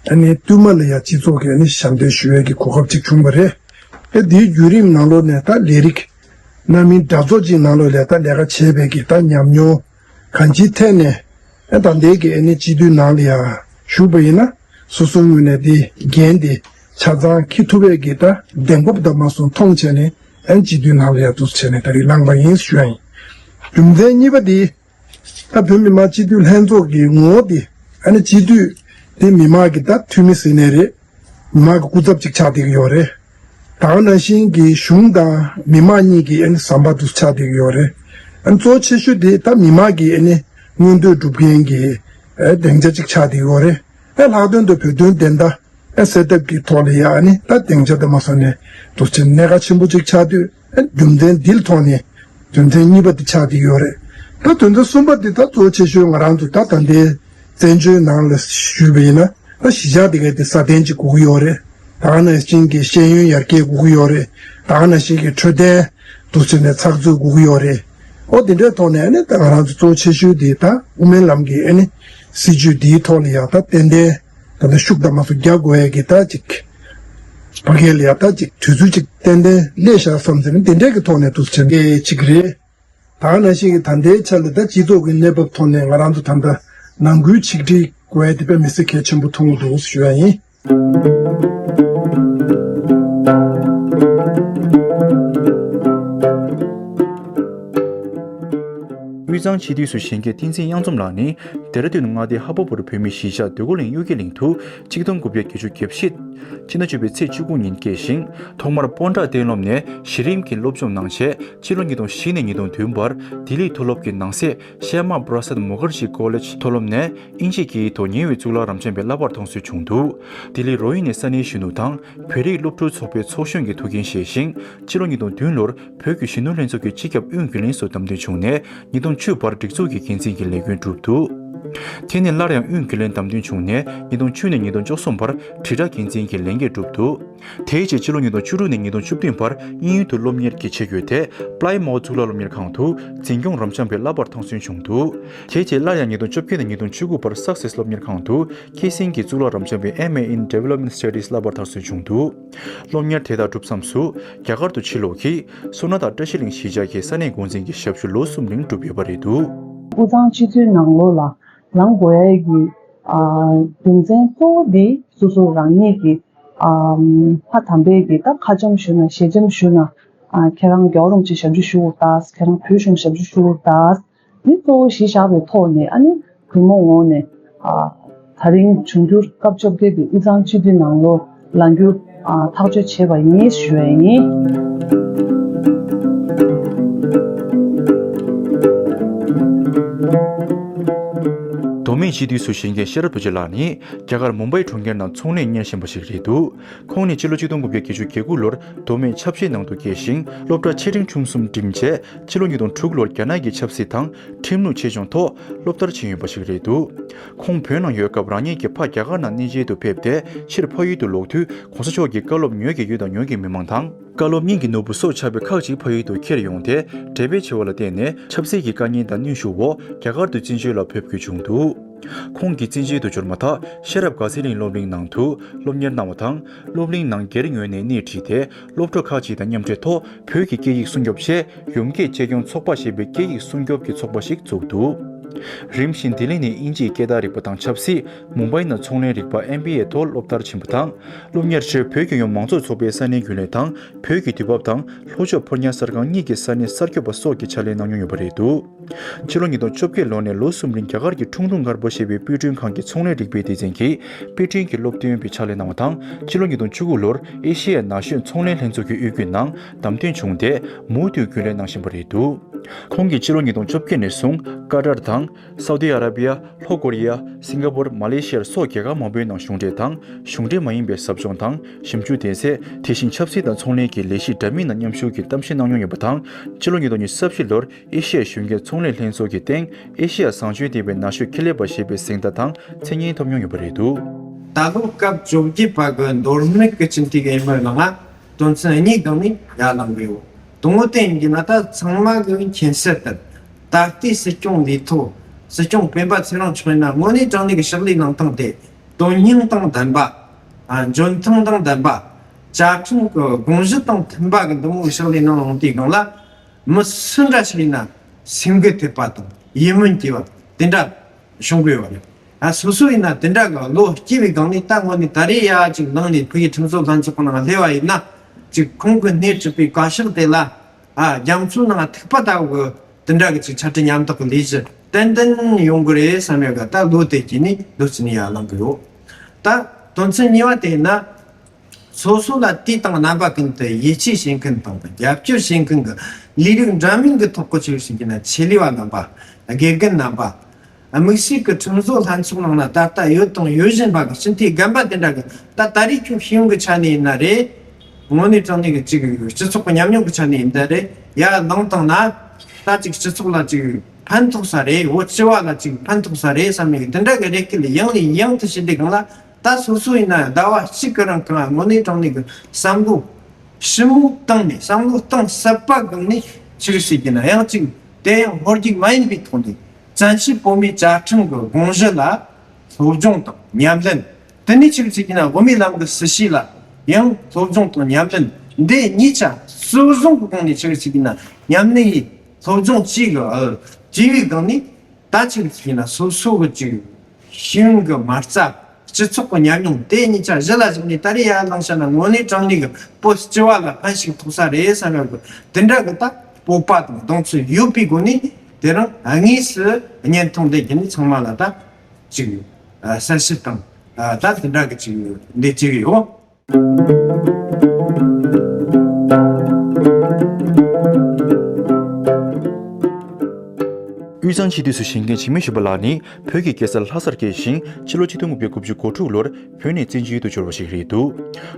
ཨ་ནི་བསྟུད་མ་ལ་ཡང་སྤྱི་ཚོགས་ཀྱི་ཨ་ནི་ཞབས་འདེགས་ཞུ་ཡས་ཀྱི་གོ་སྐབས་ཅིག་བྱུང་བ་རེད། ཨེ་དེའི་བརྒྱུད་རིམ་ནང་ལོགས་ནས་ད་ལས་རིགས་སྣ་མིན་འདྲ་ཚོགས་ཅིག་ནང་ལོགས་ལ་ད་ལས་ཀ་བྱས་པའི་གི་ད་ཉམས་མྱོང་གང་ཅིའི་ཐད་ནས་ཨེ་ད་ལྟའི་གི་ཨ་ནི་སྤྱི་འཐུས་ནང་ལ་ཡང་ཞུགས་པ་ཡིན་ན་སོ་སོའི་ངོས་ནས་དེ་འགན་དེ་ཆ་ཚང་འཁྱེར་ཐུབ་པའི་གི་ད་གདེང་སྤོབས་དང་མ་སོང་མཐོང་བྱས་ནས་ཨ་ནི་སྤྱི་འཐུས་ནང་ལ་ཡང་འདུག་བྱས་ནས་ད་རེས་ལངས་པ་ཡིན་ཞུ་ཡ་ཡིན། རྒྱུ་མཚན་གཉིས་པ་དེ། ད་བོད་མི་མང་སྤྱི་འཐུས་ལྷན་ཚོགས་ཀྱི་ངོ་བོ་འདི་ཨ་ནི་སྤྱི་འཐུས་དེ་མི་མང་གི་ད་འཐུས་མི་ཟེར་ནའི་རེད། མི་མང་གི་སྐུ་ཚབ་ཅིག་ཆགས་བསྡད་ཀྱི་ཡོད་རེད། ད་ག་ནང་བཞིན་གྱི་གཞུང་དང་མི་མང་གཉིས་ཀྱི་ཨ་ནི་ཟམ་པ་དུ་ཆགས་བསྡད་ཀྱི་ཡོད་རེད། ཨ་ནི་གཙོ་ཆེ་ཤོས་དེ་ད་མི་མང་གི་ཨ་ནི་མངོན་འདོད་སྒྲུབ་མཁན་གྱི་ཨ་སྡིངས་ཆ་ཅིག་ཆགས་བསྡད་ཀྱི་ཡོད་རེད། ཨ་ལྷག་དོན་དུ་བོད་དོན་བདེན་མཐའ་ཨ་གསལ་ཐབས་ཀྱི་ཐོག་ལ་ཡ་ཨ་ནི་ད་སྡིངས་ཆ་དེ་མ་སོང་ནས་འདུག་ཅེས་གནད་འགག་ཆེན་པོ་ཅིག་ཆགས་དུས། རྒྱུ་མཚན་འདིའི་ཐོག་ནས་དོན་ཚན་གཉིས་པ་འདི་ཆགས་བསྡད་ཡོད་རེད། ད་དོན་ཚན་གསུམ་པ་འདི་ད་གཙོ་ཆེ་ཤོས་ང་རང་ཚོ་ད་ད་ལྟའི་བཙན་བྱོལ་ནང་ལ་ཞུས་པ་ཡིན་ན་ད་གཞིས་ཆགས་འདི་གའི་དེ་སྲ་བརྟན་ཅིག་དགོས་ཀྱི་ཡོད་རེད། ད་ག་ནང་བཞིན་གྱི་ཤེས་ཡོན་ཡར་རྒྱས་དགོས་ཀྱི་ཡོད་རེད། ད་ག་ནང་བཞིན་གྱི་འཕྲོད་བསྟེན་འདུག་ཟེར་ནས་ཚགས་ཚུད་དགོས་ཀྱི་ཡོད་རེད། ཨོ་དེ་འདྲའི་ཐོག་ནས་ཨ་ནི་ད་ང་རང་ཚོ་གཙོ་ཆེ་ཤོས་འདི་ད་དབུ་མའི་ལམ་གྱི་ཨ་ནི་སྲིད་བྱུས་འདིའི་ཐོག་ལ་ཡང་ད་ཏན་ཏན། ད་ལྟ་ཤུགས་དང་མ་སོ་རྒྱག་དགོས་ཡ་གི་ད་ཅིག་ཕ་གི་ལ་ཡ་ད་ཅིག་དུས་ཚོད་ཅིག་ཏན་ཏན་སླེབས་ཤག་བསམ་ཟེར་ནས་དེ་འདྲའི་གི་ཐོག་ནས་འདུག་བྱེད་མཁན་ཅིག་རེད། ད་ག་ནང་བཞིན་གྱི་ད་ལྟའི་ཆ་ལ་ད་སྤྱི་ཚོགས་ཀྱི་གནས་བབ་ཐོག་ནས་ང་རང་ཚོ་ད་ལྟ་ནང་ཁུལ་ཆིག་སྒྲིལ་དགོས་ཡ་དེ་དཔེ་མི་སྲིད་གལ་ཆེན་པོ་མཐོང་གི་འདུག་ཞུ་ཡ་ཡིན། དབུས་གཙང་སྤྱི་འཐུས་སུ་བཞེངས་མཁན་བསྟན་འཛིན་གཡང་འཛོམས་ལགས་ནི་ལྡེ་ར་ལྡུན་མངའ་སྡེའི་ཧ་པ་བུར་བོད་མིའི་གཞིས་ཆགས་འདོད་རྒུ་གླིང་གཡུལ་འགྱེད་གླིང་དུ་ཆིག་སྟོང་དགུ་བརྒྱ་བརྒྱད་ཅུ་གྱ་བཞི། སྤྱི་ཟླ་བཅུ་པའི་ཚེས་བཅུ་དགུ་ཉིན་སྐྱེས་ཤིང་། ཐོག་མར་སྤོན་ཊ་གཏན་སློབ་ནས་གཞི་རིམ་གྱི་སློབ་སྦྱོང་གནང་རྗེས་ཕྱི་ལོ་ཉིས་སྟོང་བཞི་ནས་ཉིས་སྟོང་བདུན་བར་ལྡི་ལི་མཐོ་སློབ་ཀྱི་ནང་གསེས་ཤ་ཡ་མ་པྲ་སད་མུ་ཁར་ཇི་ཀོ་ལེཇ་མཐོ་སློབ་ནས་དབྱིན་ཇིའི་སྐད་ཡིག་ཐོག་ཉེ་བའི་གཙུག་ལག་རབ་འབྱམས་པའི་བསླབ་པར་མཐོང་སྲོལ་བྱུང་འདུག་ལྡི་ལི་རོ་ཡིན་ནས་ས་གནས་གཞོན་ནུ་དང་། བོད་རིགས་སློབ་ཕྲུག་ཚོགས་པའི་ཚོགས་གཞོན་གྱི་ཐུགས་འགན་བཞེས་ཤིང་། ཕྱི་ལོ་ཉིས་སྟོང་བདུན་ལོར་བོད་ཀྱི་གཞོན་ནུ་ལྷན་ཚོགས་ཀྱི་སྤྱི་ཁྱབ་དབུས་རྒྱུན་ལས་སུ་བདམས་ཐོན་བྱུང་ནས་ཉིས་སྟོང་བཅུ་བར་སྒྲིག་འཛུགས་ཀྱི་འགན་འཛིན་གྱི་ལས་འགན་བསྒྲུབས་འདུག་དེ་ནས་སླར་ཡང་དབུས་རྒྱུན་ལས་བདམས་ཐོན་བྱུང་ནས་ཉིས་སྟོང་བཅུ་ནས་ཉིས་སྟོང་བཅུ་གསུམ་བར་དྲིལ་བསྒྲགས་འགན་འཛིན་གྱི་ལས་འགན་བསྒྲུབས་འདུག་དེའི་རྗེས་ཕྱི་ལོ་ཉིས་སྟོང་བཅུ་དྲུག་ནས་ཉིས་སྟོང་བཅུ་བདུན་བར་དབྱིན་ཡུལ་དུ་སློབ་གཉེར་གྱི་ཆེད་བསྐྱོད་དེ་པླའི་མའོ་གཙུག་ལག་སློབ་གཉེར་ཁང་དུ་འཛིན་སྐྱོང་རབ་འབྱམས་པའི་བསླབ་པར་མཐོང་སོན་བྱུང་འདུག་དེའི་རྗེས་སླར་ཡང་ཉིས་སྟོང་བཅོ་བརྒྱད་ནས་ཉིས་སྟོང་བཅུ་དགུ་བར་སག་སེས་སློབ་གཉེར་ཁང་དུ་ཁྱི་སེང་གི་གཙུག་ལག་རབ་འབྱམས་པའི་ཨེམ་ཨེ་ཨིན་ཌི་ཝེ་ལོབ་མེན་ཊི་སི་ཊ་ཌིས་བསླབ་པར་མཐོང་སོན་བྱུང་འདུག་སློབ་གཉེར་དེ་དག་གྲུབ་མཚམས་སུ་རྒྱ་གར་དུ་ཕྱིར་ལོག་གིས་སོ་ན་དང་བཀྲ་ཤིས་གླིང་གཞིས་ཆགས་ཀྱི་ས་གནས་འགོ་འཛིན་གྱི་ཞབས་ཞུ་ལོ་གསུམ་རིང་བསྒྲུབས་ཡོད་པ་རེད་འདུག་དབུས་གཙང་སྤྱི་འཐུས་ནང་ལོགས་ལ་ལངས་དགོས་ཡ་གི་ཨ་རྒྱུ་མཚན་གཙོ་བོ་འདི་སོ་སོ་རང་ཉིད་ཀྱི་ཨ་ཕ་དམ་པའི་གི་ད་ཁ་འཆམ་ཞུ་ན་ཞེ་འཆམ་ཞུ་ན་ཨ་ཁྱེད་རང་རྒྱལ་བ་རིན་པོ་ཆེ་ཞབས་ཞུ་ཞུ་དགོས་ད། ཁྱེད་རང་བོད་གཞུང་ཞབས་ཞུ་ཞུ་དགོས་ད། འདི་གཙོ་བོ་གཞི་བཞག་པའི་ཐོག་ནས་ཨ་ནི་གུས་མོ་ངོས་ནས་ཨ་ད་རིང་འབྱུང་འགྱུར་སྐབས་བཅོ་བརྒྱད་པའི་དབུས་གཙང་སྤྱི་འཐུས་ནང་ལོགས་ལངས་རྒྱུ་ཨ་ཐག་གཅོད་བྱས་པ་ཡིན་ཞུ་ཡ་ཡིན། བོད་མིའི་སྤྱི་འཐུས་སུ་བཞེངས་མཁན་ཤེས་རབ་རྡོ་རྗེ་ལགས་ནི་རྒྱ་གར་མུམ་བྷའི་གྲོང་ཁྱེར་ནང་ཚོང་ལས་གཉེར་བཞིན་པ་ཞིག་རེད་འདུག་ཁོང་ནི་ཕྱི་ལོ་ཆིག་སྟོང་དགུ་བརྒྱ་བརྒྱད་ཅུ་གྱ་དགུ་ལོར་མདོ་སྨད་ཆབ་སྲིད་ནང་དུ་སྐྱེས་ཤིང་སློབ་གྲྭ་ཆེ་འབྲིང་ཆུང་གསུམ་འགྲིམས་རྗེས་ཕྱི་ལོ་ཉིས་སྟོང་དྲུག་ལོར་རྒྱ་ནག་གི་ཆབ་སྲིད་དང་ཁྲིམས་ལུགས་ཆེད་སྦྱོང་ཐོག་སློབ་མཐར་ཕྱིན་ཡོད་པ་ཞིག་རེད་འདུག་ཁོང་བོད་ནང་ཡོད་སྐབས་རང་ཉིད་ཀྱི་ཕ་རྒྱ་གར་ནང་གནས་མཇལ་དུ་ཕེབས་ཏེ་ཕྱིར་ཕ་ཡུལ་དུ་ལོག་དུས་གོང་ས་མཆོག་གི་བཀའ་སློབ་ཉོན་གྱི་ཡུལ་དང་ཉོན་གྱི་མི་མང་དང་། བཀའ་སློབ་གཉིས་ཀྱི་ནོར་བུ་སྲོག་ཆགས་པའི་ཁག་ཅིག་ཕ་ཡུལ་དུ་འཁྱེར་ཡོང་སྟེ་འགྲེལ་པའི་ཆེ་བ་ལ་བརྟེན་ནས་ཆབ་སྲིད་ཀྱི་དཀའ་ཉེན་དང་གནོན་ཤུགས་འོག་རྒྱ་གར་དུ་བཙན་བྱོལ་ལ་ཕེབས་དགོས་བྱུང་འདུག་ཁོང་གིས་བཙན་བྱོལ་དུ་འབྱོར་མ་ཐག་ཤེས་རབ་དགའ་ཚལ་གླིང་སློབ་གླིང་ནང་དུ་སློབ་གཉེར་གནང་བ་དང་། སློབ་གླིང་ནང་སྒེར་ངོས་ནས་སྣེ་ཁྲིད་དེ་སློབ་གྲྭ་ཁག་ཅིག་དང་མཉམ་འབྲེལ་ཐོག་བོད་ཀྱི་སྐད་ཡིག་སྲུང་སྐྱོབ་ཆེད་ཡོམ་སྐད་གཅེས་སྐྱོང་ཚོགས་པ་ཞེས་པའི་སྐད་ཡིག་སྲུང་སྐྱོབ་ཀྱི་ཚོགས་པ་ཞིག་བཙུགས་འདུག་རིམ་བཞིན་ལྡི་ལི་ནས་དབྱིན་ཇིའི་སྐད་བརྡ་རིག་པ་དང་ཆབ་སྲིད། མུམ་བྷའི་ནང་ཚོང་ལས་རིག་པ་ཨེམ་བྷི་ཨེ་ཐོག་སློབ་མཐར་ཕྱིན་པ་དང་། སློབ་གཉེར་ཁྲོད་བོད་ཀྱི་ཡང་མང་གཙོ་ཚོགས་པའི་ས་གནས་རྒྱུན་ལས་དང་བོད་ཀྱི་དུས་བབ་དང་ལྷོ་ཕྱོགས་ཕོ་ཉ་གསར་ཁང་གཉིས་ཀྱི་ས་གནས་གསར་སྐྱོབ་པ་སོགས་ཀྱི་ཕྱག་ལས་གནང་མྱོང་ཡོད་པ་རེད་འདུག་ཕྱི་ལོ་ཉིས་སྟོང་བཅོ་བརྒྱད་ལོ་ནས་ལོ་གསུམ་རིང་རྒྱ་གར་གྱི་ཁྲུང་ཁྲུང་མཁར་པོ་ཞེས་པའི་དཔེ་སྐྲུན་ཁང་གི་ཚོང་ལས་རིག་པའི་སྡེ་ཚན་གྱི་དཔེ་སྐྲུན་གྱི་སློབ་སྟོན་པའི་ཕྱག་ལས་གནང་བ་དང་། ཕྱི་ལོ་ཉིས་སྟོང་བཅུ་དགུ་ལོར་ཨེ་ཤེ་ཡ་ན་གཞོན་ཚོང་ལས་ལྷན་ཚོགས་ཀྱི་དབུས་རྒྱུན་ནང་བདམས་ཐོན་བྱུང་སྟེ་མུ་མཐུད་རྒྱུན་ལས་གནང་བཞིན་པ་རེད་འདུག་ཁོང་གིས་ཕྱི་ལོ་ཉིས་སྟོང་བཅོ་བརྒྱད་ནས་བཟུང་ཀ་ཏར་དང་། སའུ་ཏི་ཨ་ར་བི་ཡ། ལྷོ་ཀོ་རི་ཡ། སིང་ག་པོར། མ་ལེ་ཤི་ཡ་སོགས་རྒྱལ་ཁབ་མང་པོའི་ནང་གཞུང་འབྲེལ་དང་གཞུང་འབྲེལ་མ་ཡིན་པའི་ཟབ་སྦྱོང་དང་ཞིབ་འཇུག་གདན་སའི། དེ་བཞིན་ཆབ་སྲིད་དང་ཚོང་ལས་ཀྱི་ལས་གཞི་འདྲ་མིན་ནང་མཉམ་ཞུགས་ཀྱིས་གཏམ་བཤད་གནང་མྱོང་ཡོད་པ་དང་། ཕྱི་ལོ་ཉིས་སྟོང་ཉི་ཤུ་རྩ་བཞི་ལོར་ཨེ་ཤེ་ཡ་གཞོན་སྐྱེས་ཚོང་ལས་ལྷན་ཚོགས་ཀྱི་སྟེང་ཨེ་ཤེ་ཡ་བཟང་སྤྱོད་ལྡན་པའི་ན་གཞོན་ཁེ་ལས་པ་ཞེས་པའི་གཟེངས་རྟགས་དང་མཚན་སྙན་ཐོབ་མྱོང་ཡོད་པ་རེད་འདུག་ད་ལོ་སྐབས་བཅོ་བརྒྱད་པ་གི་མདོ་སྨད་ཀྱི་སྤྱི་འཐུས་ཀྱི་འོས་མིར་ལངས་ན་དོན་ཚན་གཉིས་སྒང་ནས་ཡར་ལངས་གི་ཡོད། དང་པོ་དེ་ཡིན་གྱི་ན་ད་ཚང་མ་གི་མཁྱེན་གསལ་ལྟར། ད་ལྟའི་སྲིད་སྐྱོང་ལས་ཐོག་སྲིད་སྐྱོང་སྤེན་པ་ཚེ་རིང་མཆོག་ཡིན་ན་དངོས་གནས་དྲང་གནས་ཀྱི་ཕྱག་ལས་གནང་སྟངས་དེ་དོན་སྙིང་དང་ལྡན་པ། ཨ། འཇོན་ཐང་དང་ལྡན་པ། བཅའ་ཁྲིམས་ཀྱི་དགོངས་གཞི་དང་མཐུན་པ་གི་འདི་མོ་གི་ཕྱག་ལས་གནང་ཡོང་དུས་སྒང་ལ། མི་སུ་འདྲ་ཞིག་ཡིན་ན་སེམས་འགུལ་ཐེབས་པ་དང་ཡིད་སྨོན་སྐྱེ་བ་དེ་འདྲ་བྱུང་དགོས་པ་རེད། ཨ། སོ་སོ་ཡིན་ན་དེ་འདྲ་གི་བློ་སྐྱེ་བའི་སྒང་ནས་ད་དངོས་གནས་ད་རེས་ཡ་ཅིག་ནང་ནས་ཕ་གིའི་ཁྲིམས་བཟོ་ལྷན་ཚོགས་ནང་སླེབས་པ་ཡིན་ན་ཅིག་ཁོང་གི་སྣེ་ཁྲིད་པའི་བཀའ་ཤག་དེ་ལ། ཨ། རྒྱ་མཚོའི་ནང་ཐིགས་པ་ལྟ་བུ་གི་དེ་འདྲ་གི་ཅིག་ཕྱག་བྲིས་ཉམས་རྟོགས་ཀྱི་ལས་གཞི་ཏན་ཏན་ཡོང་གི་རེད་བསམ་ཡོད་གི། ད་བློ་དེ་སྐྱེས་ནས་འདུག་སེ་ནས་ཡར་ལངས་གི་ཡོད། ད་དོན་ཚན་གཉིས་པ་དེ་ཡིན་ན། སོ་སོ་ལ་དུས་དང་རྣམ་པ་ཀུན་ཏུ་ཡིད་ཆེས་བྱེད་མཁན་དང་རྒྱབ་སྐྱོར་བྱེད་མཁན་གྱི་ལས་རིགས་འདྲ་མིན་གྱི་ཐོག་གི་ཆོས་ཤིག་ཡིན་ན་ཆེད་ལས་པ་རྣམ་པ། དགེ་རྒན་རྣམ་པ། དམིགས་བསལ་གྱི་ཁྲིམས་བཟོ་ལྷན་ཚོགས་ནང་ན་ད་ལྟ་ཡོད་དང་ཡོད་བཞིན་པ་གི་སྤྱི་འཐུས་རྒན་པ་དེ་འདྲ་གི་ད་ད་རེས་ཁྱོད་ཤེས་ཡོན་གྱི་ཆ་ནས་ཡིན་ན་རེད། དངོས་གནས་དྲང་གནས་ཀྱི་ཅིག་སྤྱི་ཚོགས་ཀྱི་ཉམས་མྱོང་གི་ཆ་ནས་ཡིན་ན་རེད། ཡར་ལངས་བཏང་ན་ད་ཅིག་སྤྱི་ཚོགས་ལ་ཅིག་ཕན་ཐོགས་ས་རེད། འོ་སྤྱི་བ་ལ་ཅིག་ཕན་ཐོགས་ས་རེད་བསམ་ནས་དེ་འདྲ་གི་རེ་སྐུལ་ཡང་ནས་ཡང་དུ་བྱེད་དུས་སྒང་ལ། ད་སོ་སོ་ཡིན་ན་ཟླ་བ་གཅིག་གི་རིང་གང་དངོས་གནས་དྲང་གནས་ཀྱི་བསམ་བློ་ཞིབ་མོ་བཏང་ནས་བསམ་བློ་གཏིང་ཟབ་པ་བསྒང་ནས་ཅིག་ཟེར་གྱི་ན་ཡང་ཅིག་དེ་ཡང་ཧོལ་རྒྱུག་མ་ཡིན་པའི་ཐོག་ནས་བཙན་བྱོལ་བོད་མིའི་བཅའ་ཁྲིམས་ཀྱི་དགོངས་གཞི་ལ་སློབ་སྦྱོང་དང་ཉམས་ལེན། དེ་ནས་ཅིག་ཟེར་གྱི་ན་དབུ་མའི་ལམ་གྱི་སྲིད་བྱུས་ལ་ཡང་སློབ་སྦྱོང་དང་ཉམས་ལེན། འདི་གཉིས་ཆ་སྲོལ་བཟང་གི་སྒང་ནས་ཅིག་ཟེར་གྱི་ན་ཉམས་ལེན་ཡིན། སློབ་སྦྱོང་བཅས་ཀྱི་ཨ་བཅས་པའི་སྒང་ནས། ད་ཅིག་ཟེར་ན་སོ་སོ་གི་ཅིག་ཤེས་ཡོན་གྱི་མ་རྩ། སྤྱི་ཚོགས་ཀྱི་ཉམས་མྱོང་དེ་གཉིས་ཆ་གཞི་ལ་བཞག་ནས་ད་རེས་ཡར་ལངས་བྱས་ན་དངོས་གནས་དྲང་གནས་ཀྱི་བོད་སྤྱི་བ་ལ་ཕན་ཞིག་ཐོགས་ས་རེད་བསམ་ཡོད་གི། དེ་འདྲ་གི་ད་སྤོབས་པ་དང་གདེང་ཚོད་ཡོད་པའི་སྒོ་ནས་དེ་རིང་དངོས་སུ་བརྙན་ཐུང་འདི་བརྒྱུད་ནས་ཚང་མ་ལ་ད་ཅིག་གསལ་བཤད་དང་ད་དེ་འདྲ་གི་ཅིག་འདི་བྱས་ཡོད། དབུས་གཙང་སྤྱི་འཐུས་སུ་བཞེངས་མཁན་འཇིགས་མེད་ཆོས་པ་ལགས་ནི་བོད་ཀྱི་རྒྱལ་ས་ལྷ་སར་སྐྱེས་ཤིང་ཕྱི་ལོ་ཆིག་སྟོང་དགུ་བརྒྱ་དགུ་བཅུ་གོ་དྲུག་ལོར་བོད་ནས་བཙན་བྱོལ་དུ་འབྱོར་བ་ཞིག་རེད་འདུག་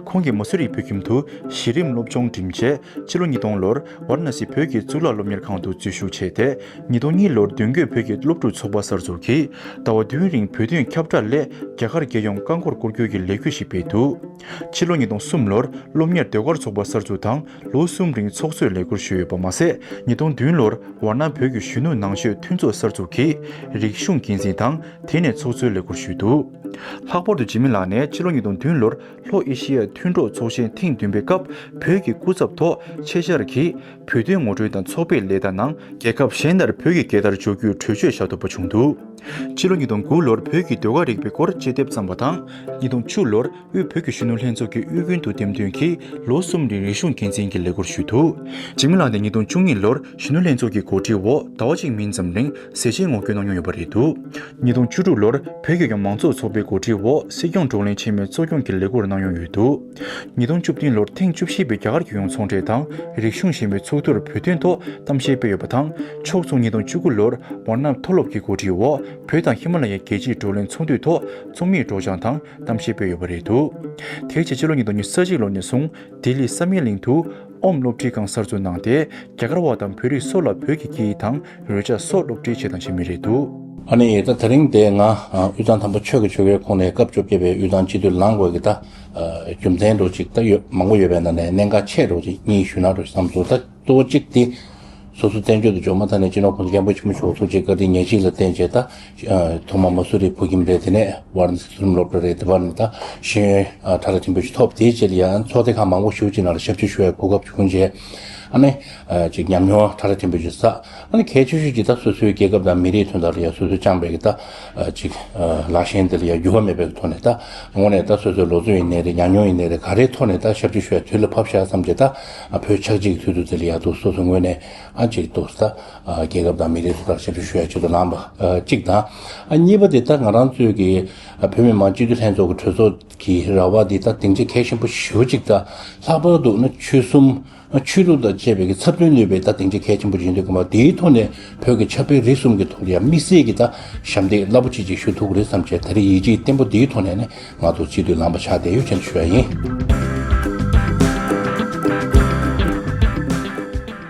ཁོང་གིས་མ་སུ་རི་བོད་ཁྱིམ་དུ་གཞི་རིམ་སློབ་སྦྱོང་འགྲིམས་རྗེས་ཕྱི་ལོ་ཉིས་སྟོང་ལོར་ཝཱ་ར་ཎ་སི་བོད་ཀྱི་གཙུག་ལག་སློབ་གཉེར་ཁང་དུ་འཛུལ་ཞུགས་བྱས་ཏེ། ཉིས་སྟོང་གཉིས་ལོར་མདུན་སྐྱོད་བོད་ཀྱི་སློབ་ཕྲུག་ཚོགས་པ་གསར་འཛུགས་ཀྱིས་ཟླ་བ་བདུན་རིང་བོད་དོན་ཁྱབ་བསྒྲགས་སླད་རྒྱ་གར་རྒྱལ་ཡོངས་རྐང་འཁོར་སྐོར་སྐྱོད་ཀྱི་ལས་འགུལ་ཞིག་སྤེལ་འདུག་ཕྱི་ལོ་ཉིས་སྟོང་གསུམ་ལོར་སློབ་གཉེར་ཟློས་གར་ཚོགས་པ་གསར་འཛུགས་དང་ལོ་གསུམ་རིང་ཚོགས་གཙོའི་ལས་འཁུར་ཞུས་ཡོད་པ་མ་ཟད། ཉིས་སྟོང་བདུན་ལོར་ཝཱ་ཎ་བོད་ཀྱི་གཞོན་ནུ་ནང་ཆོས་མཐུན་ཚོགས་གསར་འཛུགས་ཀྱིས་རིག་གཞུང་འགན་འཛིན་དང་དེ་ནས་ཚོགས་གཙོའི་ལས་འཁུར་ཞུས་འདུག་ལྷག་པར་དུ་འཇིགས་མེད་ལགས་ནས་ཕྱི་ལོ་ཉིས་སྟོང་བདུན་ལོར་ལྷོ་ཨེ་ཤེ་ཡ་མཐུན་གྲོགས་ཚོགས་ཆེན་ཐེངས་བདུན་པའི་སྐབས་བོད་ཀྱི་སྐུ་ཚབ་ཐོག་ཆེད་བཅར་གྱིས་བོད་དོན་ངོ་སྤྲོད་དང་ཚོགས་པའི་ལས་སྟངས་ནང་རྒྱལ་ཁབ་གཞན་ནར་བོད་ཀྱི་རྒྱལ་དར་འཇོག་རྒྱུའི་གྲོས་ཆོད་བཞག་ཐུབ་པ་བྱུང་འདུག་ཕྱི་ལོ་ཉིས་སྟོང་དགུ་ལོར་བོད་ཀྱི་ཟློས་གར་རིག་པའི་སྐོར་དཔྱད་དེབ་བརྩམས་པ་དང་། ཉིས་སྟོང་བཅུ་ལོར་དབུས་བོད་ཀྱི་གཞོན་ནུ་ལྷན་ཚོགས་ཀྱི་དབུས་རྒྱུན་དུ་འདེམས་ཐོན་གྱིས་ལོ་གསུམ་རིང་རིག་གཞུང་འགན་འཛིན་གྱི་ལས་འཁུར་ཞུས་འདུག་འཇིགས་མེད་ལགས་ནས་ཉིས་སྟོང་བཅུ་གཉིས་ལོར་གཞོན་ནུ་ལྷན་ཚོགས་ཀྱི་གོ་སྒྲིག་འོག་ཟླ་བ་གཅིག་མིན་ཙམ་རིང་ཟས་བཅད་ངོ་རྒོལ་གནང་མྱོང་ཡོད་པ་རེད་འདུག་ཉིས་སྟོང་བཅུ་དྲུག་ལོར་བོད་ཀྱི་ཡང་མང་གཙོ་ཚོགས་པའི་གོ་སྒྲིག་འོག་སྲིད་སྐྱོང་བགྲོ་གླེང་ཆེན་མོའི་གཙོ་སྐྱོང་གི་ལས་འཁུར་གནང་མྱོང་ཡོད་འདུག་ཉིས་སྟོང་བཅུ་བདུན་ལོར་ཐེངས་བཅུ་བཞི་པའི་རྒྱ་གར་རྒྱལ་ཡོངས་ཚོང་འབྲེལ་དང་རིག་གཞུང་ཞེས་པའི་ཚོགས་འདུར་བོད་དོན་ཐོག་གཏམ་བཤད་སྤེལ་ཡོད་པ་དང་། ཕྱོགས་མཚུངས་ཉིས་སྟོང་བཅུ་དགུ་ལོར་ཝཱ་ཎ་མཐོ་སློབ་ཀྱི་གོ་སྒྲིག་འོག་ བོད་དང་ཧི་མ་ལ་ཡའི་རྒྱལ་སྤྱིའི་བགྲོ་གླེང་ཚོགས་འདུའི་ཐོག་ཚོགས་མིའི་སྒྲོག་སྦྱང་དང་གཏམ་བཤད་སྤེལ་ཡོད་པ་རེད་འདུག་དེའི་རྗེས་ཕྱི་ལོ་ཉིས་སྟོང་ཉི་ཤུ་རྩ་གཅིག་ལོ་ནས་བཟུང་ལྡི་ལི་བསམ་ཡས་གླིང་དུ་ཨོམ་སློབ་ཁྲིད་ཁང་གསར་འཛུགས་གནང་སྟེ། རྒྱ་གར་བ་དང་བོད་རིགས་སོགས་ལ་བོད་ཀྱི་སྐད་ཡིག་དང་རོལ་ཆ་སོགས་སློབ་ཁྲིད་བྱེད་དང་བྱེད་མུས་རེད་འདུག་ཨ་ནི་ད་དེ་རིང་དེ་ང་དབུས་གཙང་དམ་པ་ཆོས་ཀྱི་ཆོལ་ཁའི་ཁོངས་ནས་སྐབས་བཅོ་བརྒྱད་པའི་དབུས་གཙང་སྤྱི་འཐུས་ལངས་དགོས་ཀྱི་ད་རྒྱུ་མཚན་འདྲ་ཅིག་ད་ཡོད་མང་པོ་ཡོད་པའི་ནང་ནས་གནད་འགག་ཆེ་འདྲ་ཅིག་གཉིས་ཞུ་ན་འདྲ་བསམ་སོང་། ད་གཙོ་བོ་གཅིག་དེ། སོ་སོ་བཙན་བྱོལ་དུ་འབྱོར་མ་ཐག་ནས་སྤྱི་ནོར་༸གོང་ས་༸སྐྱབས་མགོན་ཆེན་པོ་མཆོག་ཐུགས་རྗེ་བཀའ་དྲིན་ཉེར་གཅིག་ལ་བརྟེན་བྱས་ད་ཐོག་མ་མ་སུ་རི་བོད་ཁྱིམ་རེད། དེ་ནས་ཝཱ་ར་ཎ་སི་མཐོ་རིམ་སློབ་གྲྭ་རེད། དེ་བར་ནས་ད་ཤེས་ཡོན་ཁྲ་ཁྲ་ཆེན་པོ་ཞིག་ཐོབ། དེའི་རྗེས་ལ་ཡང་ཚོགས་སྡེ་ཁག་མང་པོ་ཞེ་པོ་ཅིག་ནང་ལ་ཞབས་ཕྱི་ཞུ་བའི་གོ་སྐབས་བྱུང་རྗེས་ཨ་ནི་ཅིག་ཉམས་མྱོང་ཁྲ་ཁྲ་ཆེན་པོ་ཞིག་བསགས། ཨ་ནི་གལ་ཆེ་ཤོས་ཀྱི་ད་སོ་སོའི་རྒྱལ་ཁབ་དང་མི་རིགས་དོན་དག་ལ་ཡང་སོ་སོས་བཅངས་པའི་གི་ད་ཅིག་ལག་ཤེས་འདི་ལ་ཡང་འགྱུར་བ་མེད་པའི་གི་ཐོག་ནས་ད་དངོས་གནས་ད་སོ་སོའི་ལོ་ཚོད་ཡིན་ནའི་རེད། ཉམས་མྱོང་ཡིན་ནའི་རེད། ག་རེའི་ཐོག་ནས་ད་ཞབས་ཕྱི་ཞུ་ཡ་དུས་ལ་བབ་ཤག་བསམ་བྱས་ད་བོད་ཆགས་འཇིག་དུས་དུ་དེ་ལ་ཡང་དུ་སོ་སོ་ངོས་ནས་ཨ་ཅིག་ཏུ་ད་རྒྱལ་ཁབ་དང་མི་རིགས་སུ་ད་ཞབས་ཕྱི་ཞུ་ཡ་ཆེད་དུ་ལངས་པ་གཅིག་དང་། ཨ་གཉིས་པ་དེ་ད་ང་རང་ཚོའི་གི་བོད་མི་མང་སྤྱི་འཐུས་ལྷན་ཚོགས་ཀྱི་གྲོས་ཚོགས་ཀྱི་ར་བ་འདི་ད་སྡིངས་ཆ་གལ་ཆེན་པོ་ཞེ་པོ་ཅིག་ད་ལྷག་པར་དུ་ན་ཆོལ་གསུམ་ཆོས་ལུགས་དང་བཅས་པའི་གི་ཚབ་མཚོན་ནུས་པའི་ད་སྡིངས་ཆ་གལ་ཆེན་པོ་ཡིན་དུས་ཀྱི་མ་དེའི་ཐོག་ནས་བོད་ཀྱི་ཆབ་དཔལ་རིག་གསུམ་གྱི་ཐོག་ལ་ཡང་དམིགས་བསལ་གྱི་ད་ཞབས་འདེགས་རླབས་པོ་ཆེ་ཅིག་ཞུ་ཐུབ་ཀྱི་རེད་བསམ་བྱས་ད་རེས་ཡིད་ཆེས་བརྟན་པོ་འདིའི་ཐོག་ནས་ནས་ང་ཚོ་སྤྱི་འཐུས་ལངས་པ་ཆགས་བསྡད་ཡོད་ཅེས་ཞུ་ཡ་ཡིན།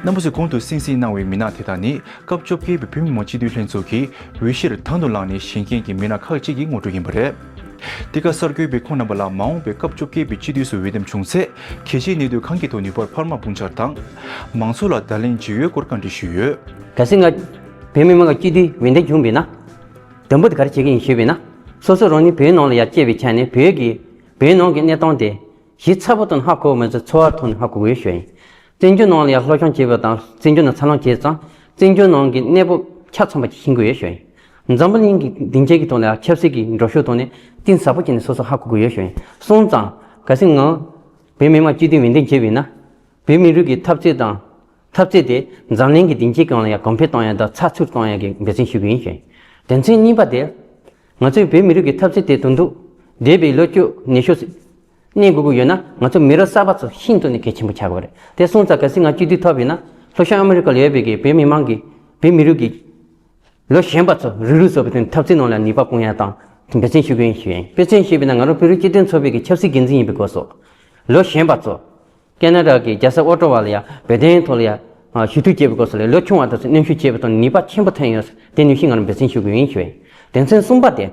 རྣམ་པ་ཚོས་གོང་དུ་གསན་གཟིགས་གནང་བའི་མི་སྣ་དེ་དག་ནི་སྐབས་བཅོ་བརྒྱད་པའི་བོད་མི་མང་སྤྱི་འཐུས་ལྷན་ཚོགས་ཀྱི་འོས་གཞིར་དང་དུ་བླངས་ནས་བཞེངས་མཁན་གྱི་མི་སྣ་ཁག་ཅིག་གི་ངོ་སྤྲོད་ཡིན་པ་རེད། འདི་ག་གསར་འགོད་པས་ཁོང་རྣམ་པ་ལ་མ་འོངས་པའི་སྐབས་བཅོ་བརྒྱད་པའི་སྤྱི་འཐུས་སུ་འོས་འདེམས་བྱུང་ཚེ་གལ་ཆེའི་གནད་དོན་གང་གི་ཐོག་ནུས་པར་འཕར་མ་སྤུངས་འཆར་དང་། མང་ཚོགས་ལ་བརྡ་ལན་ཇི་ཡོད་སྐོར་བཀའ་འདྲི་ཞུས་ཡོད། གལ་སྲིད་ང་བོད་མི་མང་གི་སྤྱི་འཐུས་འོས་འདེམས་བྱུང་བས་ན། དང་པོ་དེ་ག་རེ་བྱེད་ཀྱི་ཡིན་ཞུས་པས་ན། སོ་སོ་རང་ཉིད་བོད་ནང་ལ་ཡར་སྐྱེས་པའི་ཆ་ནས་བོད་ཀྱི་བོད་ནང་གི་གནས་སྟངས་དེ་གཞི་ཚ་པོ་དང་ཧ་གོ་བ་མ་ཟད་ཚོར་བ་ཐོག་ནས་ཧ་གོ་དགོས་ཡོད་ཞུ་ཡིན། བཙན་བྱོལ་ནང་ལ་ཡར་སློབ་སྦྱོང་བྱས་པ་དང་བཙན་བྱོལ་ནང་འཚར་ལོངས་བྱས་ཙང་བཙན་བྱོལ་ནང་གི་གནས་བབ་ཆ་ཚང་པ་ཞིག་ཤེས་དགོས་ཡོད་ཞུ་ཡིན། འཛམ་བུ་གླིང་གི་སྡིངས་ཆའི་གི་ཐོག་ནས་ཆབ་སྲིད་ཀྱི་འགྲོ་ཕྱོགས་ཐོག་ནས་གཏིང་ཟབ་པོ་བྱས་ནས་སོ་སོ་ཧ་གོ་དགོས་ཡོད་ཞུ་ཡིན། སོང་ཙང་གལ་སྲིད་ང་བོད་མི་མང་སྤྱི་འཐུས་འོས་འདེམས་བྱས་པས་ན། བོད་མི་རིགས་ཀྱི་འཐབ་རྩོད་དང་། འཐབ་རྩོད་དེ་འཛམ་གླིང་གི་སྡིངས་ཆའི་སྒང་ལ་ཡང་གོང་འཕེལ་གཏོང་ཡ་དང་ཚགས་ཚུད་གཏོང་ཡ་གི་འབད་བརྩོན་ཞུ་གི་ཡིན་ཞུ་ཡིན། དོན་ཚན་གཉིས་པ་དེ། ང་ཚོའི་བོད་མི་རིགས་ཀྱི་འཐབ་རྩོད་དེ་དོན་དུ་འདས་པའི་ལོ་བཅུ་ཉི་ཤུ་གནས་དགོས་ཀྱི་ཡོད་ན་ང་ཚོ་མི་རབས་གསར་པ་ཚོ་ཤིན་ཏུ་ནས་གལ་ཆེན་པོ་ཆགས་དགོས་རེད། དེ་སོང་ཙང་གལ་སྲིད་ང་སྤྱི་འཐུས་ཐོབ་ཡོད་ན་ལྷོ་ཤར་ཨ་མི་རི་ཀ་ལ་ཡོད་པའི་གི་བོད་མི་མང་གི་བོད་མི་རིགས་ཀྱི་ལོ་གཞོན་པ་ཚོ་རུག་རུག་བཟོ་བའི་དོན་འཐབ་རྩོད་ནང་ལ་ནུས་པ་སྤུངས་ཡ་དང་འབད་བརྩོན་ཞུ་གི་ཡིན་ཞུ་ཡིན། དཔེ་མཚོན་བཤད་པ་ཡིན་ན་ང་རང་བོད་རིགས་སྤྱི་མཐུན་ཚོགས་པའི་གི་ཆབ་སྲིད་འགན་འཛིན་ཡིན་པའི་སྐབས་སུ། ལོ་གཞོན་པ་ཚོ། ཁེ་ན་ཌ་གི་རྒྱལ་ས་ཨོ་ཊ་ཝ་ལ་ཡ་བོད་དོན་ཐོག་ལ་ཡ་ཞུ་གཏུག་བྱས་པའི་སྐབས་སུ་ལ་ལོ་ཆུང་བ་དེ་ཚོ་མཉམ་ཞུགས་བྱས་པ་དང་ནུས་པ་ཆེན་པོ་ཐོན་ཡོད། དེ་ནུས་ཤུགས་ང་རང་འབད་བརྩོན་ཞུ་གི་ཡིན་ཞུ་ཡིན། དོན་ཚན་གསུམ་པ་དེ།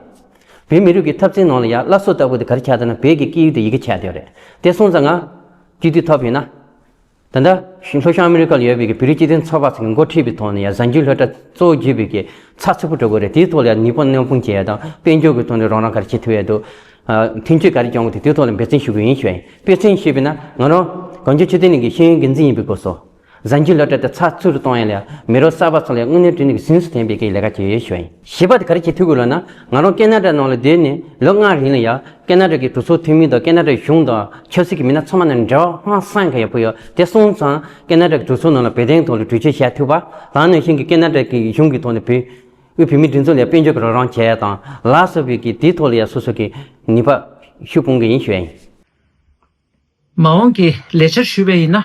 བོད་མི་རིགས་ཀྱི་འཐབ་རྩོད་ནང་ལ་ཡ་སླར་གསོ་ལྟ་བུ་དེ་ག་རེ་ཆགས་འདུག་ན་བོད་ཀྱི་སྐད་ཡིག་དེ་ཡི་གེ་ཆགས་བསྡད་ཡོད་རེད། དེ་སོང་ཙང་ང་སྤྱི་འཐུས་ཐོབ་ཡོད་ན། ད་ལྟ་ལྷོ་ཤར་ཨ་མི་རི་ཀ་ལ་ཡོད་པའི་གི་བོད་རིགས་སྤྱི་མཐུན་ཚོགས་པ་ཚོ་གི་འགོ་ཁྲིད་པའི་ཐོག་ནས་ཡང་གཟའ་མཇུག་སློབ་གྲྭ་གཙོ་བོ་བརྒྱུད་པའི་གི་ཚགས་ཚུད་པོ་འགྲོ་དགོས་རེད། དེའི་ཐོག་ལ་ཡང་ནུས་པ་སྣ་སྤུངས་བྱས་ཡ་དང་དཔལ་འབྱོར་གྱི་ཐོག་ནས་རོགས་རམ་ག་རེ་བྱེད་ཐུབ་ཡ་འདུག་ཨ། མཐུན་སྤྱོད་ག་རེ་སྐྱོང་དགོས་དེ་དེའི་ཐོག་ལ་འབད་བརྩོན་ཞུ་གི་ཡིན་ཞུ་ཡ་ཡིན། དཔེ་མཚོན་བཤད་པ་ན་ང་རང་གངས་ལྗོངས་ཆོས་ལྡན་གླིང་གི་ཤེས་ཡོན་འགན་འཛིན་ཡིན་པའི་སྐབས་སུ། གཟའ་མཇུག་སློབ་གྲྭ་དེ་ཚགས་ཚུད་དུ་གཏོང་ཡ་ལ་ཡ་མི་རབས་གསར་པ་ཚོ་ལ་ཡ་དངོས་གནས་དྲང་གནས་ཀྱི་གཟེངས་སུ་ཐོན་པའི་གི་ལས་ཀ་བྱས་ཡོད་ཞུ་ཡ་ཡིན། བཞི་པ་དེ་ག་རེ་བྱེད་ཐུབ་དགོས་ལབ་ན་ང་རང་ཁེ་ན་ཌ་ནང་ལ་བསྡད་ནས་ལོ་ལྔ་རིང་ལ་ཡ། ཁེ་ན་ཌ་གི་གྲོས་ཚོགས་འཐུས་མི་དང་ཁེ་ན་ཌ་གཞུང་དང་ཆབ་སྲིད་ཀྱི་མི་སྣ་ཚང་མ་ནས་འབྲེལ་བ་ཧང་སང་གི་ཡག་པོ་ཡོད། དེ་སོང་ཙང་ཁེ་ན་ཌ་གི་གྲོས་ཚོགས་ནང་ལ་བོད་དོན་ཐོག་ལ་གྲོས་ཆོད་བཞག་ཐུབ་པ། ད་ནང་བཞིན་གྱི་ཁེ་ན་ཌ་གི་གཞུང་གི་ཐོག་ནས་བོད་དབུས་བོད་མིའི་སྒྲིག་འཛུགས་ལ་དཔལ་འབྱོར་གྱི་རོགས་རམ་བྱས་ཡ་དང་ལ་སོགས་པའི་གི་དེའི་ཐོག་ལ་ཡ་སོ་སོ་གི་ནུས་པ་ཤུགས་སྤུངས་གི་ཡིན་ཞུ་ཡ་ཡིན། མ་འོངས་ཀྱི་ལས་འཆར་ཞུས་པ་ཡིན་ན།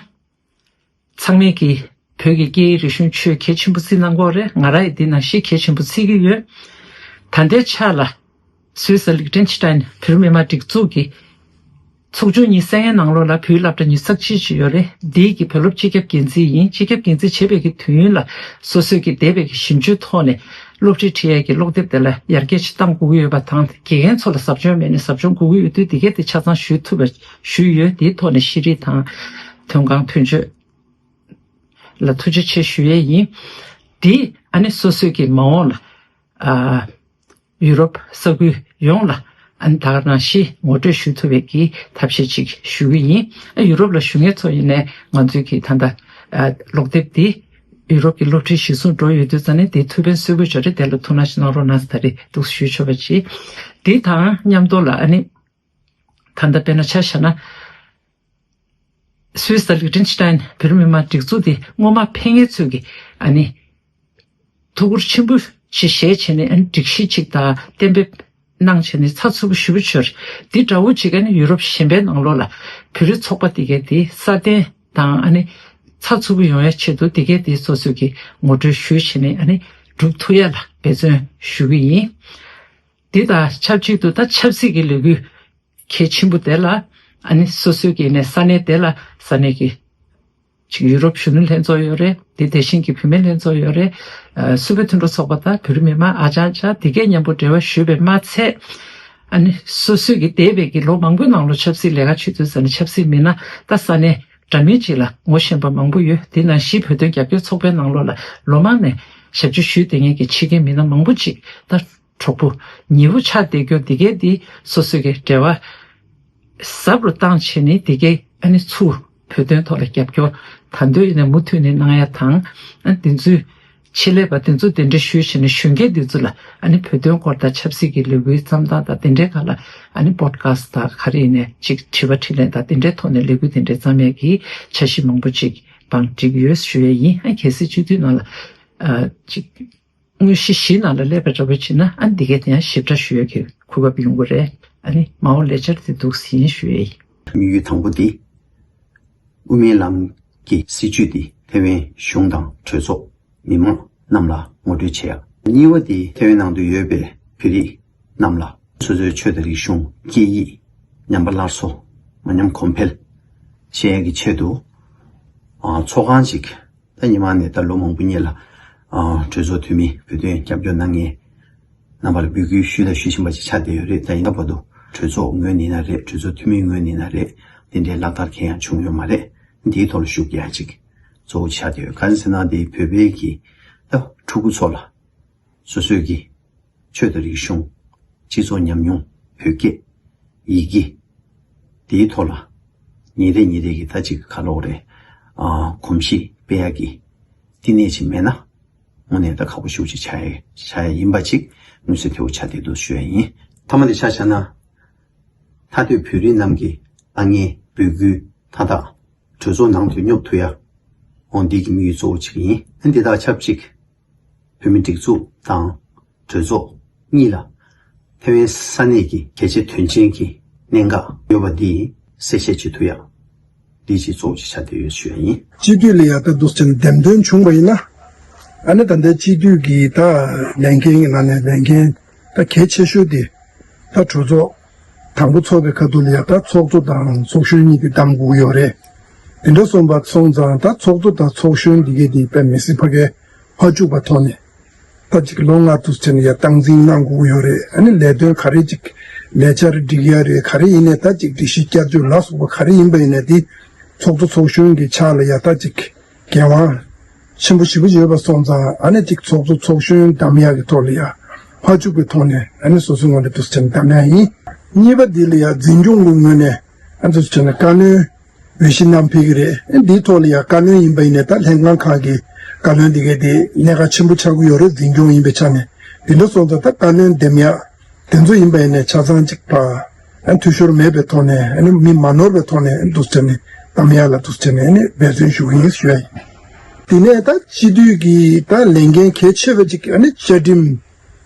ཚང་མས་ཀྱིས་བོད་ཀྱི་སྐད་ཡིག་རིག་གཞུང་ཆོས་གལ་ཆེན་པོ་བརྩི་གནང་གི་ཡོད་རེད། ང་རང་ཡང་འདི་ནང་བཞིན་གལ་ཆེན་པོ་བརྩི་གི་ཡོད། ད་ལྟའི་ཆ་ལ་སུད་སི་ལིག་ཏེན་སི་ཏན་བོད་མི་མང་སྒྲིག་འཛུགས་ཀྱི་ཚོགས་ཆུང་གཉིས་གསན་ཡའི་ནང་ལོགས་ལ་བོད་སློབ་གྲྭ་ཉི་ཤུ་རྩ་གཅིག་ཅིག་ཡོད་རེད། འདིའི་གི་བོད་སློབ་སྤྱི་ཁྱབ་འགན་འཛིན་ཡིན། སྤྱི་ཁྱབ་འགན་འཛིན་བྱེད་པའི་གི་དུས་ཡུན་ལ་སོ་སོའི་གི་འདས་པའི་གི་ཞིབ་འཇུག་ཐོག་ནས་སློབ་ཁྲིད་ཁྲིད་ཡས་ཀྱི་སློབ་དེབ་དེ་ལ་ཡར་རྒྱས་ཅིག་གཏང་དགོས་ཀྱི་ཡོད་པ་དང་དགེ་རྒན་ཚོ་ལ་ཟབ་སྦྱོང་མེད་ནས་ཟབ་སྦྱོང་དགོས་ཀྱི་ཡོད་དུས་འདི་གས་དེ་ཆ་ཚང་ཞུས་ཐུབ་པ་ཞུས་ཡོད། དེའི་ཐོག་ནས་ཤེས་རིག་དང་དོན་ཁང་དོན་གཅོད་ལ་ཐུགས་རྗེ་ཆེ་ཞུ་ཡས་ཡིན། འདི་ཨ་ནི་སོ་སོའི་གི་མ་འོངས་ལ་ཨ། ཡུ་རོབ་ས་ཁུལ་ཡོངས་ལ་ཨ་ནི་ད་ག་ནང་བཞིན་ངོ་སྤྲོད་ཞུ་ཐུབ་པའི་གི་ཐབས་ཤེས་ཅིག་ཞུ་གི་ཡིན། ཨ་ཡུ་རོབ་ལ་བཞུགས་མཁན་ཚོ་ཡིན་ནའི་ང་ཚོའི་གི་ད་ལྟ་ཨ་སློབ་དེབ་འདི་ཡུ་རོབ་ཀྱི་སློབ་ཁྲིད་གཞིར་བཟུང་འགྲོ་ཡོད་དུས་ཙང་ནས་དེ་ཐུགས་ཕན་གསོས་པོ་ཅིག་རེད། དེ་ལ་ཐུགས་སྣང་ཞིག་གནང་རོགས་གནང་ཟེར་ད་རེས་འདུག་ཞུས་ཆོག་པ་ཅིག་འདི་དང་མཉམ་དུ་ལ་ཨ་ནི་ད་ལྟ་དཔེར་ན་ཆ་བཞག་ན། སུད་སི་དང་ལིག་ཏེན་སི་ཏན་བོད་མི་མང་སྒྲིག་འཛུགས་དེ་སྔོན་མ་ཕེབས་མཁན་ཚོས་ཀྱི་ཨ་ནི་ཐུགས་ཁུར་ཆེན་པོ་ཞིག་བཞེས་བྱས་ནས་ཨ་ནི་སྒྲིག་གཞི་ཅིག་དང་གཏན་འབེབས་གནང་བྱས་ནས་ཚགས་ཚུད་པོ་ཞེ་པོ་ཅིག་ཡོད་རེད། འདི་འདྲ་བོ་ཅིག་ཨ་ནི་ཡུ་རོབ་གཞན་པའི་ནང་ལོགས་ལ་བོད་རིགས་ཚོགས་པ་དེ་གའི་དེ་སྲ་བརྟན་དང་ཨ་ནི་ཚགས་ཚུད་པོ་ཡོང་ཡ་ཆེད་དུ་དེ་གའི་དེ་སོ་སོས་ཀྱི་ངོ་སྤྲོད་ཞུས་བྱས་ནས་ཨ་ནི་ སྒྲུབ་ཐུབ་ཡ་ལ་འབད་བརྩོན་ཞུ་གི་ཡིན། འདི་དང་ཆབས་ཅིག་ཏུ་ད་ཆབ་སྲིད་ཀྱི་ལས་འགུལ་གལ་ཆེན་པོ་དེ་ལ་ཨ་ནི་སོ་སོའི་གི་ནས་ས་གནས་དེ་ལ་ས་གནས་ཀྱི་ཅིག་ཡུ་རོབ་གཞོན་ནུ་ལྷན་ཚོགས་ཡོད་རེད། དེ་དེ་བཞིན་གྱི་བུད་མེད་ལྷན་ཚོགས་ཡོད་རེད། ཨ་སུ་བོད་མཐུན་གྲོགས་ཚོགས་པ་དང་བོད་རིགས་མི་མང་ཨ་ཅང་ཅང་དེ་གས་མཉམ་པོ་འབྲེལ་བ་ཞུས་པས་མ་ཚད། ཨ་ནི་སོ་སོའི་གི་འདས་པའི་གི་ལོ་མང་པོའི་ནང་ལོ་ཆབ་སྲིད་ལས་ཀ་བྱེད་དུས་ཙམ་ནས་ཆབ་སྲིད་མི་སྣ་ད་ས་གནས་འདྲ་མིན་ཅིག་ལ་ངོ་ཤེས་པ་མང་པོ་ཡོད། དེ་ནང་བཞིན་བོད་དོན་རྒྱབ་སྐྱོར་ཚོགས་པའི་ནང་ལོགས་ལ་ལོ་མང་ནས་ཞབས་ཕྱི་ཞུས་བསྡད་མཁན་གྱི་ཕྱི་རྒྱལ་མི་སྣ་མང་པོ་ཅིག་ད་གྲོགས་པོ་ཉེ་བོ་ཆགས་བསྡད་རྒྱུ་འདི་གས་འདི་སོ་སོའི་གི་འབྲེལ་བ་ཟབ་རུ་བཏང་བྱས་ནས་འདི་གས་ཨ་ནི་ཚུར་བོད་དོན་ཐོག་ལ་རྒྱབ་སྐྱོར་ད་འདོད་ཡིན་ན་མུ་མཐུད་ནས་གནང་ཡ་དང་། ཨ་འདི་ཚོའི་ཆེད་ལས་པ་དེ་ཚོ་གདན་འདྲེན་ཞུས་བྱས་ནས་གཞོན་སྐྱེས་འདི་ཚོ་ལ་ཨ་ནི་བོད་དོན་སྐོར་དང་ཆབ་སྲིད་ཀྱི་ལས་འགུལ་བརྩམས་སྟངས་དང་དེ་འདྲའི་སྒང་ལ་ཨ་ནི་པོ་ཌི་ཁ་སི་ཊི་དང་ག་རེ་ཡིན་ནའི་ཅིག་དྲི་བ་དྲིས་ལན་དང་དེ་འདྲའི་ཐོག་ནས་ལས་འགུལ་དེ་འདྲའི་བརྩམས་ཡས་ཀྱི་འཆར་གཞི་མང་པོ་ཅིག་བང་སྒྲིག་ཡོད་ཞུ་ཡས་ཡིན། ཨ་གལ་སྲིད་སྤྱི་འཐུས་ནང་ལ་ཨ་ཅིག་དངོས་གཞི་བཞི་ནང་ལ་སླེབས་པ་འདྲ་པོ་བྱས་ན་ཨ་འདི་གས་དེ་ཡང་ཞིབ་ཕྲ་ཞུ་ཡས་ཀྱི་གོ་སྐབས་ཡོང་གི་རེད། ཨ་ནི་མ་འོངས་ལས་འཆར་དེ་འདུག་ཟིན་ཞུ་ཡས་ཡིན། དམིགས་ཡུལ་དང་པོ་དེ། དབུ་མའི་ལམ་གྱི་སྲིད་བྱུས་འདི་ཐེ་ཝན་གཞུང་དང་གྲོས་ཚོགས་མི་མང་རྣམས་ལ་ངོ་སྤྲོད་བྱེད་ཡ། གཉིས་པ་དེ་ཐེ་ཝན་ནང་དུ་ཡོད་པའི་བོད་རིགས་རྣམས་ལ་སོ་སོའི་ཆོས་དང་རིག་གཞུང་སྐད་ཡིག་ཉམས་པ་སླར་གསོ་མ་ཉམས་གོང་འཕེལ་བྱེད་ཡ་གི་ཆེད་དུ་ཨ་ཚོགས་ཁང་ཅིག་ད་ཉི་མ་ནས་ད་ལོ་མང་པོ་སྔོན་ལ་ཨ་གྲོས་ཚོགས་འཐུས་མི་བོད་དོན་རྒྱབ་སྐྱོར་གནང་མཁན་རྣམ་པར་འབོད་སྐུལ་ཞུས་དང་ཞུ་བཞིན་པ་ཅིག་ཆགས་བསྡད་ཡོད་རེད། ད་ཡིན་ན་བར་དུ་གྲོས་ཚོགས་ངོས་ནས་ཡིན་ན་རེད། གྲོས་ཚོགས་འཐུས་མི་ངོས་ནས་ཡིན་ན་རེད། དེ་འདྲའི་ལག་བསྟར་གང་ཡང་བྱུང་ཡོད་མ་རེད། འདིའི་ཐོག་ལ་ཤུགས་རྒྱག་ཅིག་གཙོ་བོ་ཆགས་བསྡད་ཡོད། གང་ཟེར་ན་དེ་བོད་པའི་གི་ད་ཕྲུ་གུ་ཚོ་ལ་སོ་སོའི་གི་ཆོས་དང་རིག་གཞུང་། སྤྱི་ཚོགས་ཉམས་མྱོང་། བོད་སྐད། ཡི་གེ། དེའི་ཐོག་ལ་ཉིན་རེ་ཉིན་རེ་གི་ད་ཅིག་ག་ལབ་དགོས་རེད། ཨ་གོམས་གཤིས་སྤེལ་ཡག་གི་བསྟི་གནས་ཅིག་མེད་ན་དངོས་གནས་ད་ཁག་པོ་ཞེ་པོ་ཅིག་ཆགས་ཡ་ཆགས་ཡ་ཡིན་པ་ཅིག་མངོན་གསལ་དོད་པོ་ཆགས་བསྡད་འདུག་ཞུ་ཡ་ཡིན། མཐའ་མ་དེ་ཆ་བཞག་ན། མཐའ་སྡོད་བོད་རིགས་རྣམས་ཀྱི་དཀའ་ངལ་འབོད་སྐུལ་མཐའ་དག་གྲོས་ཚོགས་ནང་དུ་སྙོབ་ཐུབ་ཡ། འོ་འདི་གི་དམིགས་ཡུལ་གཙོ་བོ་གཅིག་ཡིན། ཨ་འདི་དང་ཆབས་ཅིག་བོད་མི་སྒྲིག་འཛུགས་དང་གྲོས་ཚོགས་གཉིས་ལ་ཐེ་ཝན་ས་གནས་ཀྱི་གལ་ཆེ་དོན་ཆེན་གྱི་གནད་འགག་ཡོད་པ་འདི་གསལ་བཤད་བྱེད་ཐུབ་ཡ། འདི་གཅིག་གཙོ་བོ་གཅིག་ཆགས་བསྡད་ཡོད་ཞུ་ཡ་ཡིན། སྤྱི་འཐུས་ལ་ཡ་ད་འདུག་ཅན་འདེམས་ཐོན་བྱུང་བ་ཡིན་ན། ཨ་ནི་ད་ལྟའི་སྤྱི་འཐུས་ཀྱི་ད་ལས་འགན་གྱི་ནང་ནས་ལས་འགན་ད་གལ་ཆེ་ཤོས་དེ་ད་གྲོས་ཚོགས་དང་པོ་ཚོགས་པའི་ཁ་ཐུག་ལ་ཡ་ད་ཚོགས་གཙོ་དང་ཚོགས་གཞོན་གཉིས་དེ་བདམས་དགོས་ཀྱི་ཡོད་རེད། དེ་འདྲ་སོང་པ་སོང་ཙང་ད་ཚོགས་གཙོ་དང་ཚོགས་གཞོན་འདི་གས་དེ་དཔེ་མི་སྲིད་ཕ་གའི་ཕར་བཅུག་པ་ཐོག་ནས། ད་ཅིག་ལོ་ལྔ་དུས་ཚོད་ནས་ཡ་སྟངས་འཛིན་གནང་དགོས་ཀྱི་ཡོད་རེད། ཨ་ནི་ལས་དོན་ག་རེ་ཅིག་ལས་འཆར་སྒྲིག་ཡ་རེད། ག་རེ་ཡིན་ནའི་ད་ཅིག་སྒྲིག་གཞི་བསྐྱར་བཅོས་ལ་སོགས་པ་ག་རེ་ཡིན་པ་ཡིན་ནའི་དེ་ཚོགས་གཙོ་ཚོགས་གཞོན་གྱི་ཕྱག་ལ་ཡ་ད་ཅིག་འགན་དབང་ཆེན་པོ་ཞེ་པོ་ཡོད་པ་སོང་ཙང་ཨ་ནི་ཅིག་ཚོགས་གཙོ་ཚོགས་གཞོན་བདམས་ཡ་གི་ཐོག་ལ་ཡ་ཕར་བཅུག་པའི་ཐོག་ནས་ཨ་ནི་སོ་སོའི་ངོས་ནས་དུས་ཚོད་བདམས་ཡ་ཡིན། གཉིས་པ་འདི་ལ་ཡ་འཛིན་སྐྱོང་གི་ངོས་ནས་ཨ་དུས་ཚོད་ནས་བཀའ་བློན། འོས་གཞི་བསྣམས་ཕེབས་ཀྱི་རེད། འདིའི་ཐོག་ལ་ཡང་བཀའ་བློན་ཡིན་པ་ཡིན་ནའི་ད་ལྷན་ཁང་ཁག་གི་བཀའ་བློན་འདི་གས་དེ་གནད་འགག་ཆེན་པོ་ཆགས་ཀྱི་ཡོད་རེད། འཛིན་སྐྱོང་ཡིན་པའི་ཆ་ནས་དེ་འདྲ་སོང་ཙང་ད་བཀའ་བློན་འདེམས་ཡག་དེ་ཚོ་ཡིན་པ་ཡིན་ནའི་ཆ་ཚང་གཅིག་པ་ཨ་འཐུས་ཤོར་མེད་པའི་ཐོག་ནས་ཨ་ནི་མི་མ་ནོར་བའི་ཐོག་ནས་འདུག་ཟེར་ནས་བདམས་ཡག་ལ་འདུག་ཟེར་ནས་ཨ་ནི་འབད་བརྩོན་ཞུ་གི་ཡིན་ཞུ་ཡ་ཡིན། དེ་ནས་ད་སྤྱི་འཐུས་ཀྱི་ད་ལས་འགན་གལ་ཆེ་བ་ཅིག་ཨ་ནི་བཅའ་ཁྲིམས།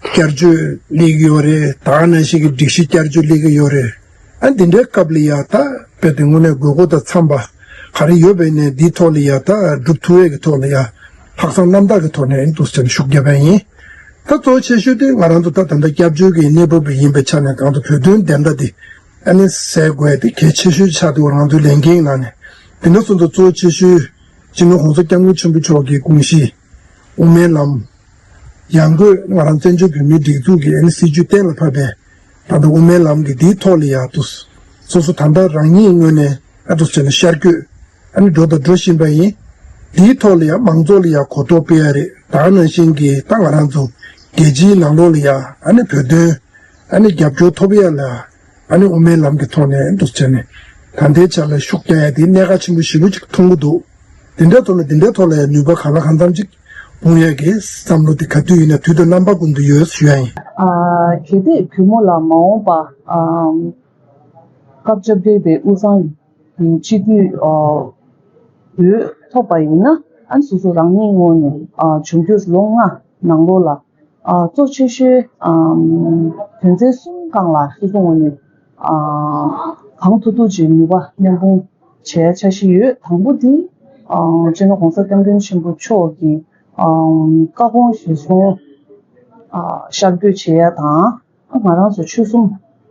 བསྐྱར་བཅོས་སླེབས་ཀྱི་ཡོད་རེད། ད་ག་ནང་བཞིན་གྱི་སྒྲིག་གཞི་བསྐྱར་བཅོས་སླེབས་ཀྱི་ཡོད་རེད། ཨ་འདི་འདྲའི་སྐབས་ལ་ཡ་ད་དཔེ་དེ་དངོས་གནས་དགོས་མཁོ་དང་འཚམས་པ་ག་རེ་ཡོད་པ་ཡིན་ནའི་འདིའི་ཐོག་ལ་ཡ་ད་སྒྲུབ་ཐུབ་ཡས་ཀྱི་ཐོག་ལ་ཡ་ལྷག་བསམ་རྣམ་དག་གི་ཐོག་ནས་འདུག་ཟེར་ནས་ཤུགས་རྒྱབ་པ་ཡིན། ད་གཙོ་ཆེ་ཤོས་དེ་ང་རང་ཚོ་ད་ད་ལྟ་སྐྱབས་བཅོལ་གྱི་གནས་བབ་ཡིན་པའི་ཆ་ནས་གང་ཚོ་བོད་དོན་བདེན་མཐའ་དེ་ཨ་ནི་གསལ་དགོས་ཡ་དེ་གལ་ཆེ་ཤོས་ཆགས་འདུག་ང་ཚོའི་ལས་འགན་ནང་ནས་དེ་འདྲ་སོང་ཙང་གཙོ་ཆེ་ཤོས་སྤྱི་ནོར་༸གོང་ས་༸སྐྱབས་མགོན་ཆེན་པོ་མཆོག་གི་དགོངས་གཞི། དབུ་མའི་ལམ། ཡང་སྒོས་ང་རང་བཙན་བྱོལ་བོད་མིའི་སྒྲིག་འཛུགས་ཀྱི་ཨ་ནི་སྲིད་བྱུས་གཏན་ལ་ཕབ་པའི་ད་ལྟ་དབུ་མའི་ལམ་གྱི་འདིའི་ཐོག་ལ་ཡ་དུ་སོ་སོ་ད་ལྟ་རང་ཉིད་ངོས་ནས་ཨ་དུ་བྱས་ནས་ཤར་བསྐྱོད་ཨ་ནི་འགྲོ་དང་འགྲོ་བཞིན་པ་ཡིན། འདིའི་ཐོག་ལ་ཡ་མང་ཚོགས་ལ་ཡ་གོ་རྟོགས་སྤེལ་ཡ་རེད། ད་ག་ནང་བཞིན་གྱི་ད་ང་རང་ཚོ་རྒྱལ་སྤྱིའི་ནང་ལོགས་ལ་ཡ་ཨ་ནི་བོད་དོན་ཨ་ནི་རྒྱབ་སྐྱོར་ཐོབ་ཡ་ལ་ཨ་ནི་དབུ་མའི་ལམ་གྱི་ཐོག་ནས་འདུག་བྱས་ནས་ད་ལྟའི་ཆ་ལ་ཤུགས་རྒྱག་ཡ་དེ་གནད་འགག་ཆེན་པོ་ཞེ་པོ་ཅིག་མཐོང་གི་འདུག་དེ་འདྲའི་ཐོག་ལ་དེ་འདྲའི་ཐོག་ལ་ཡང་ནུས་པ་གང་ལ་གང་འཚམ་ཅིག་སྤུངས་ཡས་ཀྱི་བསམ་བློ་དེ་ག་དུས་ཡིན་ན་དུས་དང་རྣམ་པ་ཀུན་ཏུ་ཡོད་ཞུ་ཡ་ཡིན། ཨ་གལ་ཏེ་གུས་མོ་ལ་མ་འོངས་པ་ཨམ་སྐབས་བཅོ་བརྒྱད་པའི་དབུས་གཙང་གི་སྤྱི་འཐུས་ཨ་འོས་ཐོབ་པ་ཡིན་ན་ཨ་ནི་སོ་སོ་རང་ཉིད་ངོས་ནས་ཨ་འབྱུང་འགྱུར་ལོ་ལྔ་ནང་ལོགས་ལ་ཨ་གཙོ་ཆེ་ཤོས་ཨམ་དོན་ཚན་གསུམ་སྒང་ལ་སོ་སོ་ངོས་ནས་ཨ་གང་ཐུབ་ཐུབ་ཀྱི་ནུས་པ་མཉམ་སྤུངས། བྱས་འཆར་གཞི་ཡོད། དང་པོ་འདི་ཨ་སྤྱི་ནོར་༸གོང་ས་༸སྐྱབས་མགོན་ཆེན་པོ་མཆོག་གི་ ཨམ་བཀའ་དགོངས་གཞིར་བཟུང་ཨ་ཤར་བསྐྱོད་བྱེད་ཡ་དང་། ང་རང་ཚོ་ཆོལ་གསུམ་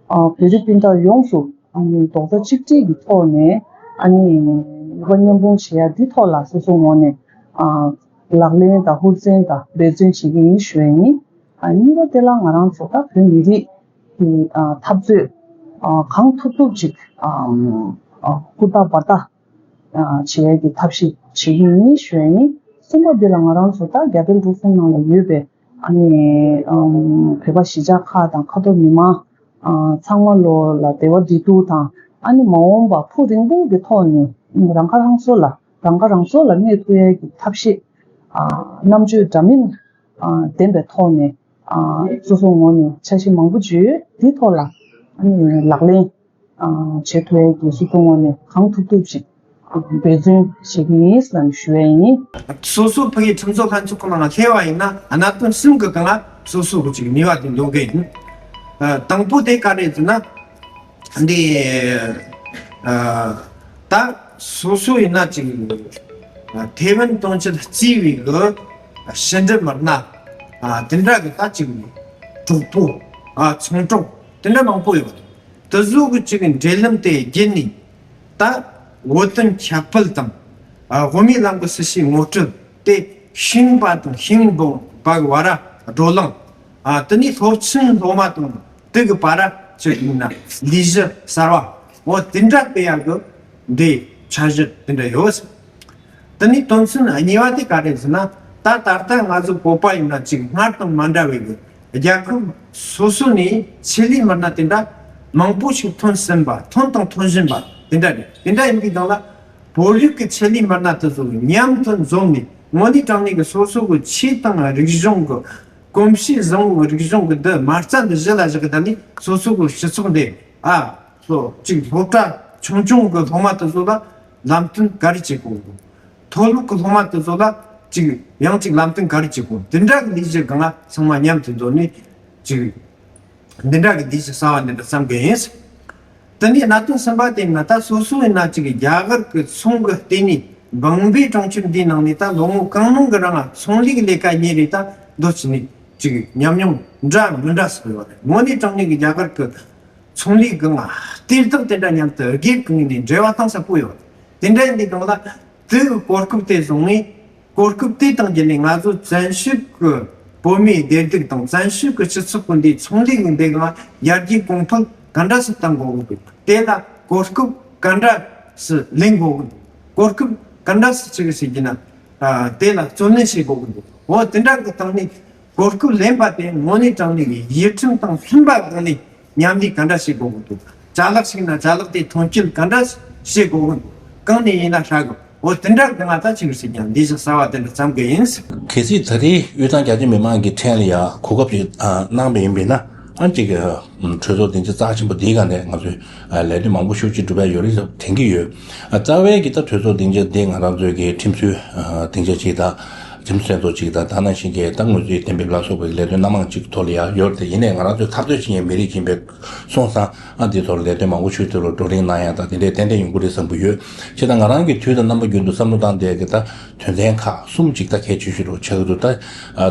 ཨ་བོད་རིགས་སྤུན་ཟླ་ཡོངས་སུ་ཨམ་རྡོག་རྩ་གཅིག་སྒྲིལ་གྱི་ཐོག་ནས་ཨ་ནི་ནུས་པ་མཉམ་སྤུངས་བྱེད་ཡ་འདི་ཐོག་ལ་སོ་སོའི་ངོས་ནས་ཨ་ལག་ལེན་དང་ཧུར་བརྩོན་དང་འབད་བརྩོན་བྱེད་ཀྱི་ཡིན་ཞུ་ཡ་ཡིན། ཨ་གཉིས་པ་དེ་ལ་ང་རང་ཚོ་ད་བོད་མི་རིགས་ཀྱི་ཨ་འཐབ་རྩོད་ཨ་གང་ཐུབ་ཐུབ་ཅིག་ཨ་ཨ་ཧུར་ཐག་འབད་ཐག་ཨ་བྱེད་ཡ་གི་ཐབས་ཤེས་བྱེད་ཀྱི་ཡིན་ཞུ་ཡ་ཡིན། གསུམ་པ་འདི་ལ་ང་རང་ཚོ་ད་རྒྱ་བལ་འབྲུག་གསུམ་ནང་ལ་ཡོད་པའི་ཨ་ནི་ཨམ་བོད་པ་གཞིས་ཆགས་ཁག་དང་ཁ་ཐོར་མི་མང་ཨ་ཚང་མ་ལོ་ལ་བདེ་བ་བདེ་སྡུག་དང་ཨ་ནི་མ་འོངས་པ་ཕུགས་རིང་པོ་གི་ཐོག་ནས་རང་ཁ་རང་གསོ་ལ་རང་ཁ་རང་གསོ་ལ་གནས་ཐུབ་ཡ་གི་ཐབས་ཤེས་ཨ་རྣམ་དཔྱོད་འདྲ་མིན་ཨ་ལྡན་པའི་ཐོག་ནས་ཨ་སོ་སོའི་ངོས་ནས་འཆར་གཞི་མང་པོ་ཅིག་ཡོད། འདི་ཐོག་ལ་ཨ་ནི་ལག་ལེན་ཨ་བྱེད་ཐུབ་ཡ་གི་སོ་སོའི་ངོས་ནས་གང་ཐུབ་ཐུབ་ཅིག་འབད་བརྩོན་བྱེད་ཀྱི་ཡིན་ཟེར་ནས་ཞུ་ཡ་ཡིན། སོ་སོ་ཕ་གི་ཁྲིམས་བཟོ་ལྷན་ཚོགས་ཁང་ནང་སླེབས་པ་ཡིན་ན་གནད་དོན་གསུམ་གི་སྒང་ལ་སོ་སོ་གི་ཅིག་ནུས་པ་དེ་འདོན་གི་ཡིན། ཨ་དང་པོ་དེ་ག་རེ་ཟེར་ན། འདི་ཨ་ད་སོ་སོ་ཡིན་ན་ཅིག་ཨ་ཐེ་ཝན་དོན་གཅོད་རྩིས་པའི་གི་ཕྱི་འབྲེལ་མི་སྣ་ཨ་དེ་འདྲ་གི་ད་ཅིག་གྲོགས་པོ་ཨ་ཚོང་གྲོགས་དེ་འདྲ་མང་པོ་ཡོད། དེ་ཚོ་གི་ཅིག་འབྲེལ་ལམ་དེ་བརྒྱུད་ནས་ད་བོད་དོན་ཁྱབ་སྤེལ་དང་ཨ་དབུ་མའི་ལམ་གི་སྲིད་བྱུས་ངོ་སྤྲོད་དེ་ཤེས་ཡོན་པ་དང་ཤེས་ཡོན་པ་གི་བར་བགྲོ་གླེང་ཨ་དེ་ནས་སློབ་ཆེན་སློབ་མ་དང་དེ་གི་བར་ཅིག་ཡིན་ན་ལས་གཞི་གསར་བ་འོ་དེ་འདྲ་སྤེལ་ཡ་གི་འདི་འཆར་གཞི་དེ་འདྲ་ཡོད། དེ་ནས་དོན་ཚན་གཉིས་པ་དེ་ག་རེ་ཟེར་ན། ད་ད་ལྟ་ང་ཚོ་བོད་པ་ཡིན་ན་ཅིག་སྔར་དང་མ་འདྲ་བའི་གི་རྒྱལ་ཁབ་སོ་སོ་ནས་ཆེད་ལས་མི་སྣ་དེ་འདྲ་མང་པོ་ཞིག་ཐོན་ཟིན་པ་ཐོན་དང་ཐོན་བཞིན་པ་དེ་འདྲ་རེད། དེ་འདྲ་ཡིན་པའི་སྒང་ལ་བོད་རིགས་ཀྱི་ཆེད་ལས་མི་སྣ་དེ་ཚོ་མཉམ་དུ་འཛོམས་ནས་དངོས་གནས་དྲང་གནས་ཀྱི་སོ་སོ་གི་ཆོས་དང་རིག་གཞུང་གི་གོམས་གཤིས་བཟང་བོའི་རིག་གཞུང་གི་འདི་མ་རྩ་འདི་གཞི་ལ་བཞག་གི་ད་ནི་སོ་སོ་གི་སྤྱི་ཚོགས་འདི་ཨ་སོ་ཅིག་སློབ་གྲྭ་ཆུང་ཆུང་གི་སློབ་མ་དེ་ཚོ་ལ་ལམ་སྟོན་ག་རེ་བྱེད་དགོས་གི་མཐོ་སློབ་ཀྱི་སློབ་མ་དེ་ཚོ་ལ་ཅིག་ཡང་ཅིག་ལམ་སྟོན་ག་རེ་བྱེད་དགོས། དེ་འདྲ་གི་ལས་གཞི་སྒང་ལ་ཚང་མ་མཉམ་དུ་འཛོམས་ནས་ཅིག་འདི་འདྲ་གི་ལས་གཞི་གསར་བ་འདི་འདྲ་བརྩམ་གི་ཡིན། དེ་ནས་གནད་དོན་གསུམ་པ་དེ་ཡིན་ན་ད་སོ་སོ་ཡིན་ན་ཅིག་རྒྱ་གར་གི་ཚོང་གི་ལྟེ་གནས་བང་བའི་གྲོང་ཁྱེར་འདིའི་ནང་ནས་ད་ལོ་ངོ་གང་མང་གི་རིང་ཚོང་ལས་ཀྱི་ལས་ཀ་གཉེར་རེ་ད་མདོ་ཕྱི་ནས་ཅིག་ཉམས་མྱོང་འདྲ་མི་འདྲ་ཟེར་བ་རེད། དངོས་གནས་དྲང་གནས་ཀྱི་རྒྱ་གར་གི་ཚོང་ལས་སྒང་ལ་ལྟེ་བདག་དེ་འདྲ་མཉམ་དུ་སྒེར་གང་ནས་འབྲེལ་བ་གཏོང་ས་པོ་ཡོད། དེ་འདྲ་ཡིན་དུས་སྒང་ལ་དེ་གི་གོ་སྐབས་དེ་བཟུང་ནས་གོ་སྐབས་དེ་དང་འབྲེལ་ནས་ང་ཚོ་བཙན་བྱོལ་གི་བོད་མིའི་བདེ་སྡུག་དང་བཙན་བྱོལ་གི་སྤྱི་ཚོགས་ཀྱི་འདི་ཚོང་ལས་ཀྱི་འདི་སྒང་ཡར་རྒྱས་གོང་འཕེལ་ག་འདྲ་ཞིག་གཏང་དགོས་ཀྱི་འདུག་དེ་ལ་གོ་སྐབས་ག་འདྲ་ཞིག་ལེན་དགོས་ཀྱི་འདུག་གོ་སྐབས་ག་འདྲ་ཞིག་ཅིག་ཟེར་གྱི་ན་དེ་ལ་བརྩོན་ལེན་བྱེད་དགོས་ཀྱི་འདུག་འོ་དེ་འདྲ་གི་སྟེང་ནས། གོ་སྐབས་ལེན་པ་དེ་དངོས་གནས་དྲང་གནས་ཀྱི་ཡིད་ཁྲིམས་དང་མཐུན་པ་སྒང་ནས་མཉམ་ལས་ག་འདྲ་བྱེད་དགོས་ཀྱི་འདུག་ཅ་ལག་ཞིག་ན་ཅ་ལག་དེ་ཐོན་སྐྱེད་ག་འདྲ་བྱེད་དགོས་ཀྱི་འདུག་གང་ནས་ཡིན་ན་ཧྲ་གི་འོ་དེ་འདྲ་གི་ང་ད་ཅིག་ཟེར་ཀྱང་འདི་ཞིག་གསར་བ་དེ་འདྲ་བརྩམ་གི་ཡིན། གལ་སྲིད་ད་རེས་དབུས་གཙང་རྒྱ་ཆེ་མི་མང་གི་ཕྲན་ལ་ཡ་གོ་སྐབས་ཅིག་ཨ་གནང་པ་ཡིན་པས་ན་ཨ་ཅིག་གྲོས་ཚོགས་སྡིངས་ཆ་རྩ་ཆེན་པོ་འདིའི་སྒང་ནས་ང་ཚོས་ཨ་ལས་དོན་མང་པོ་ཤུགས་ཆེ་སྒྲུབ་ཡ་ཡོད་རེད་དྲན་གྱི་ཡོད། ཨ་རྩ་བའི་གི་ད་གྲོས་ཚོགས་སྡིངས་ཆ་འདི་ང་རང་ཚོའི་གི་ཁྲིམས་བཟོའི་ཨ་སྡིངས་ཆ་ཅིག་དང་། ཁྲིམས་སྲོལ་ཚོགས་གཅིག་དང་ད་ནང་བཞིན་གྱི་ད་དངོས་གཙོའི་གཏན་འབེབས་ལ་སོགས་པའི་ལས་དོན་སྣ་མང་གཅིག་ཐོག་ལ་ཡང་ཡོད་དེ་ཡིན་ནའི་ང་རང་ཚོས་འཐབ་རྩོད་བྱེད་མཁན་མི་རིགས་ཡིན་པའི་སོང་ཙང་ཨ་འདི་ཐོག་ལ་ལས་དོན་མང་པོ་ཞིག་དེ་ལ་བགྲོ་གླེང་གནང་ཡ་དང་དེ་འདྲའི་ཏན་ཏན་ཡོང་གི་རེད་བསམ་གྱི་ཡོད། བྱས་ཙང་ང་རང་གི་དུས་དང་རྣམ་པ་རྒྱུན་དུ་བསམ་བློ་བཏང་བསྡད་ཀྱི་ད་དོན་ཚན་ཁག་གསུམ་ཅིག་ད་གལ་ཆེ་ཤོས་རུ་ཆགས་ཀྱི་འདུག་ད་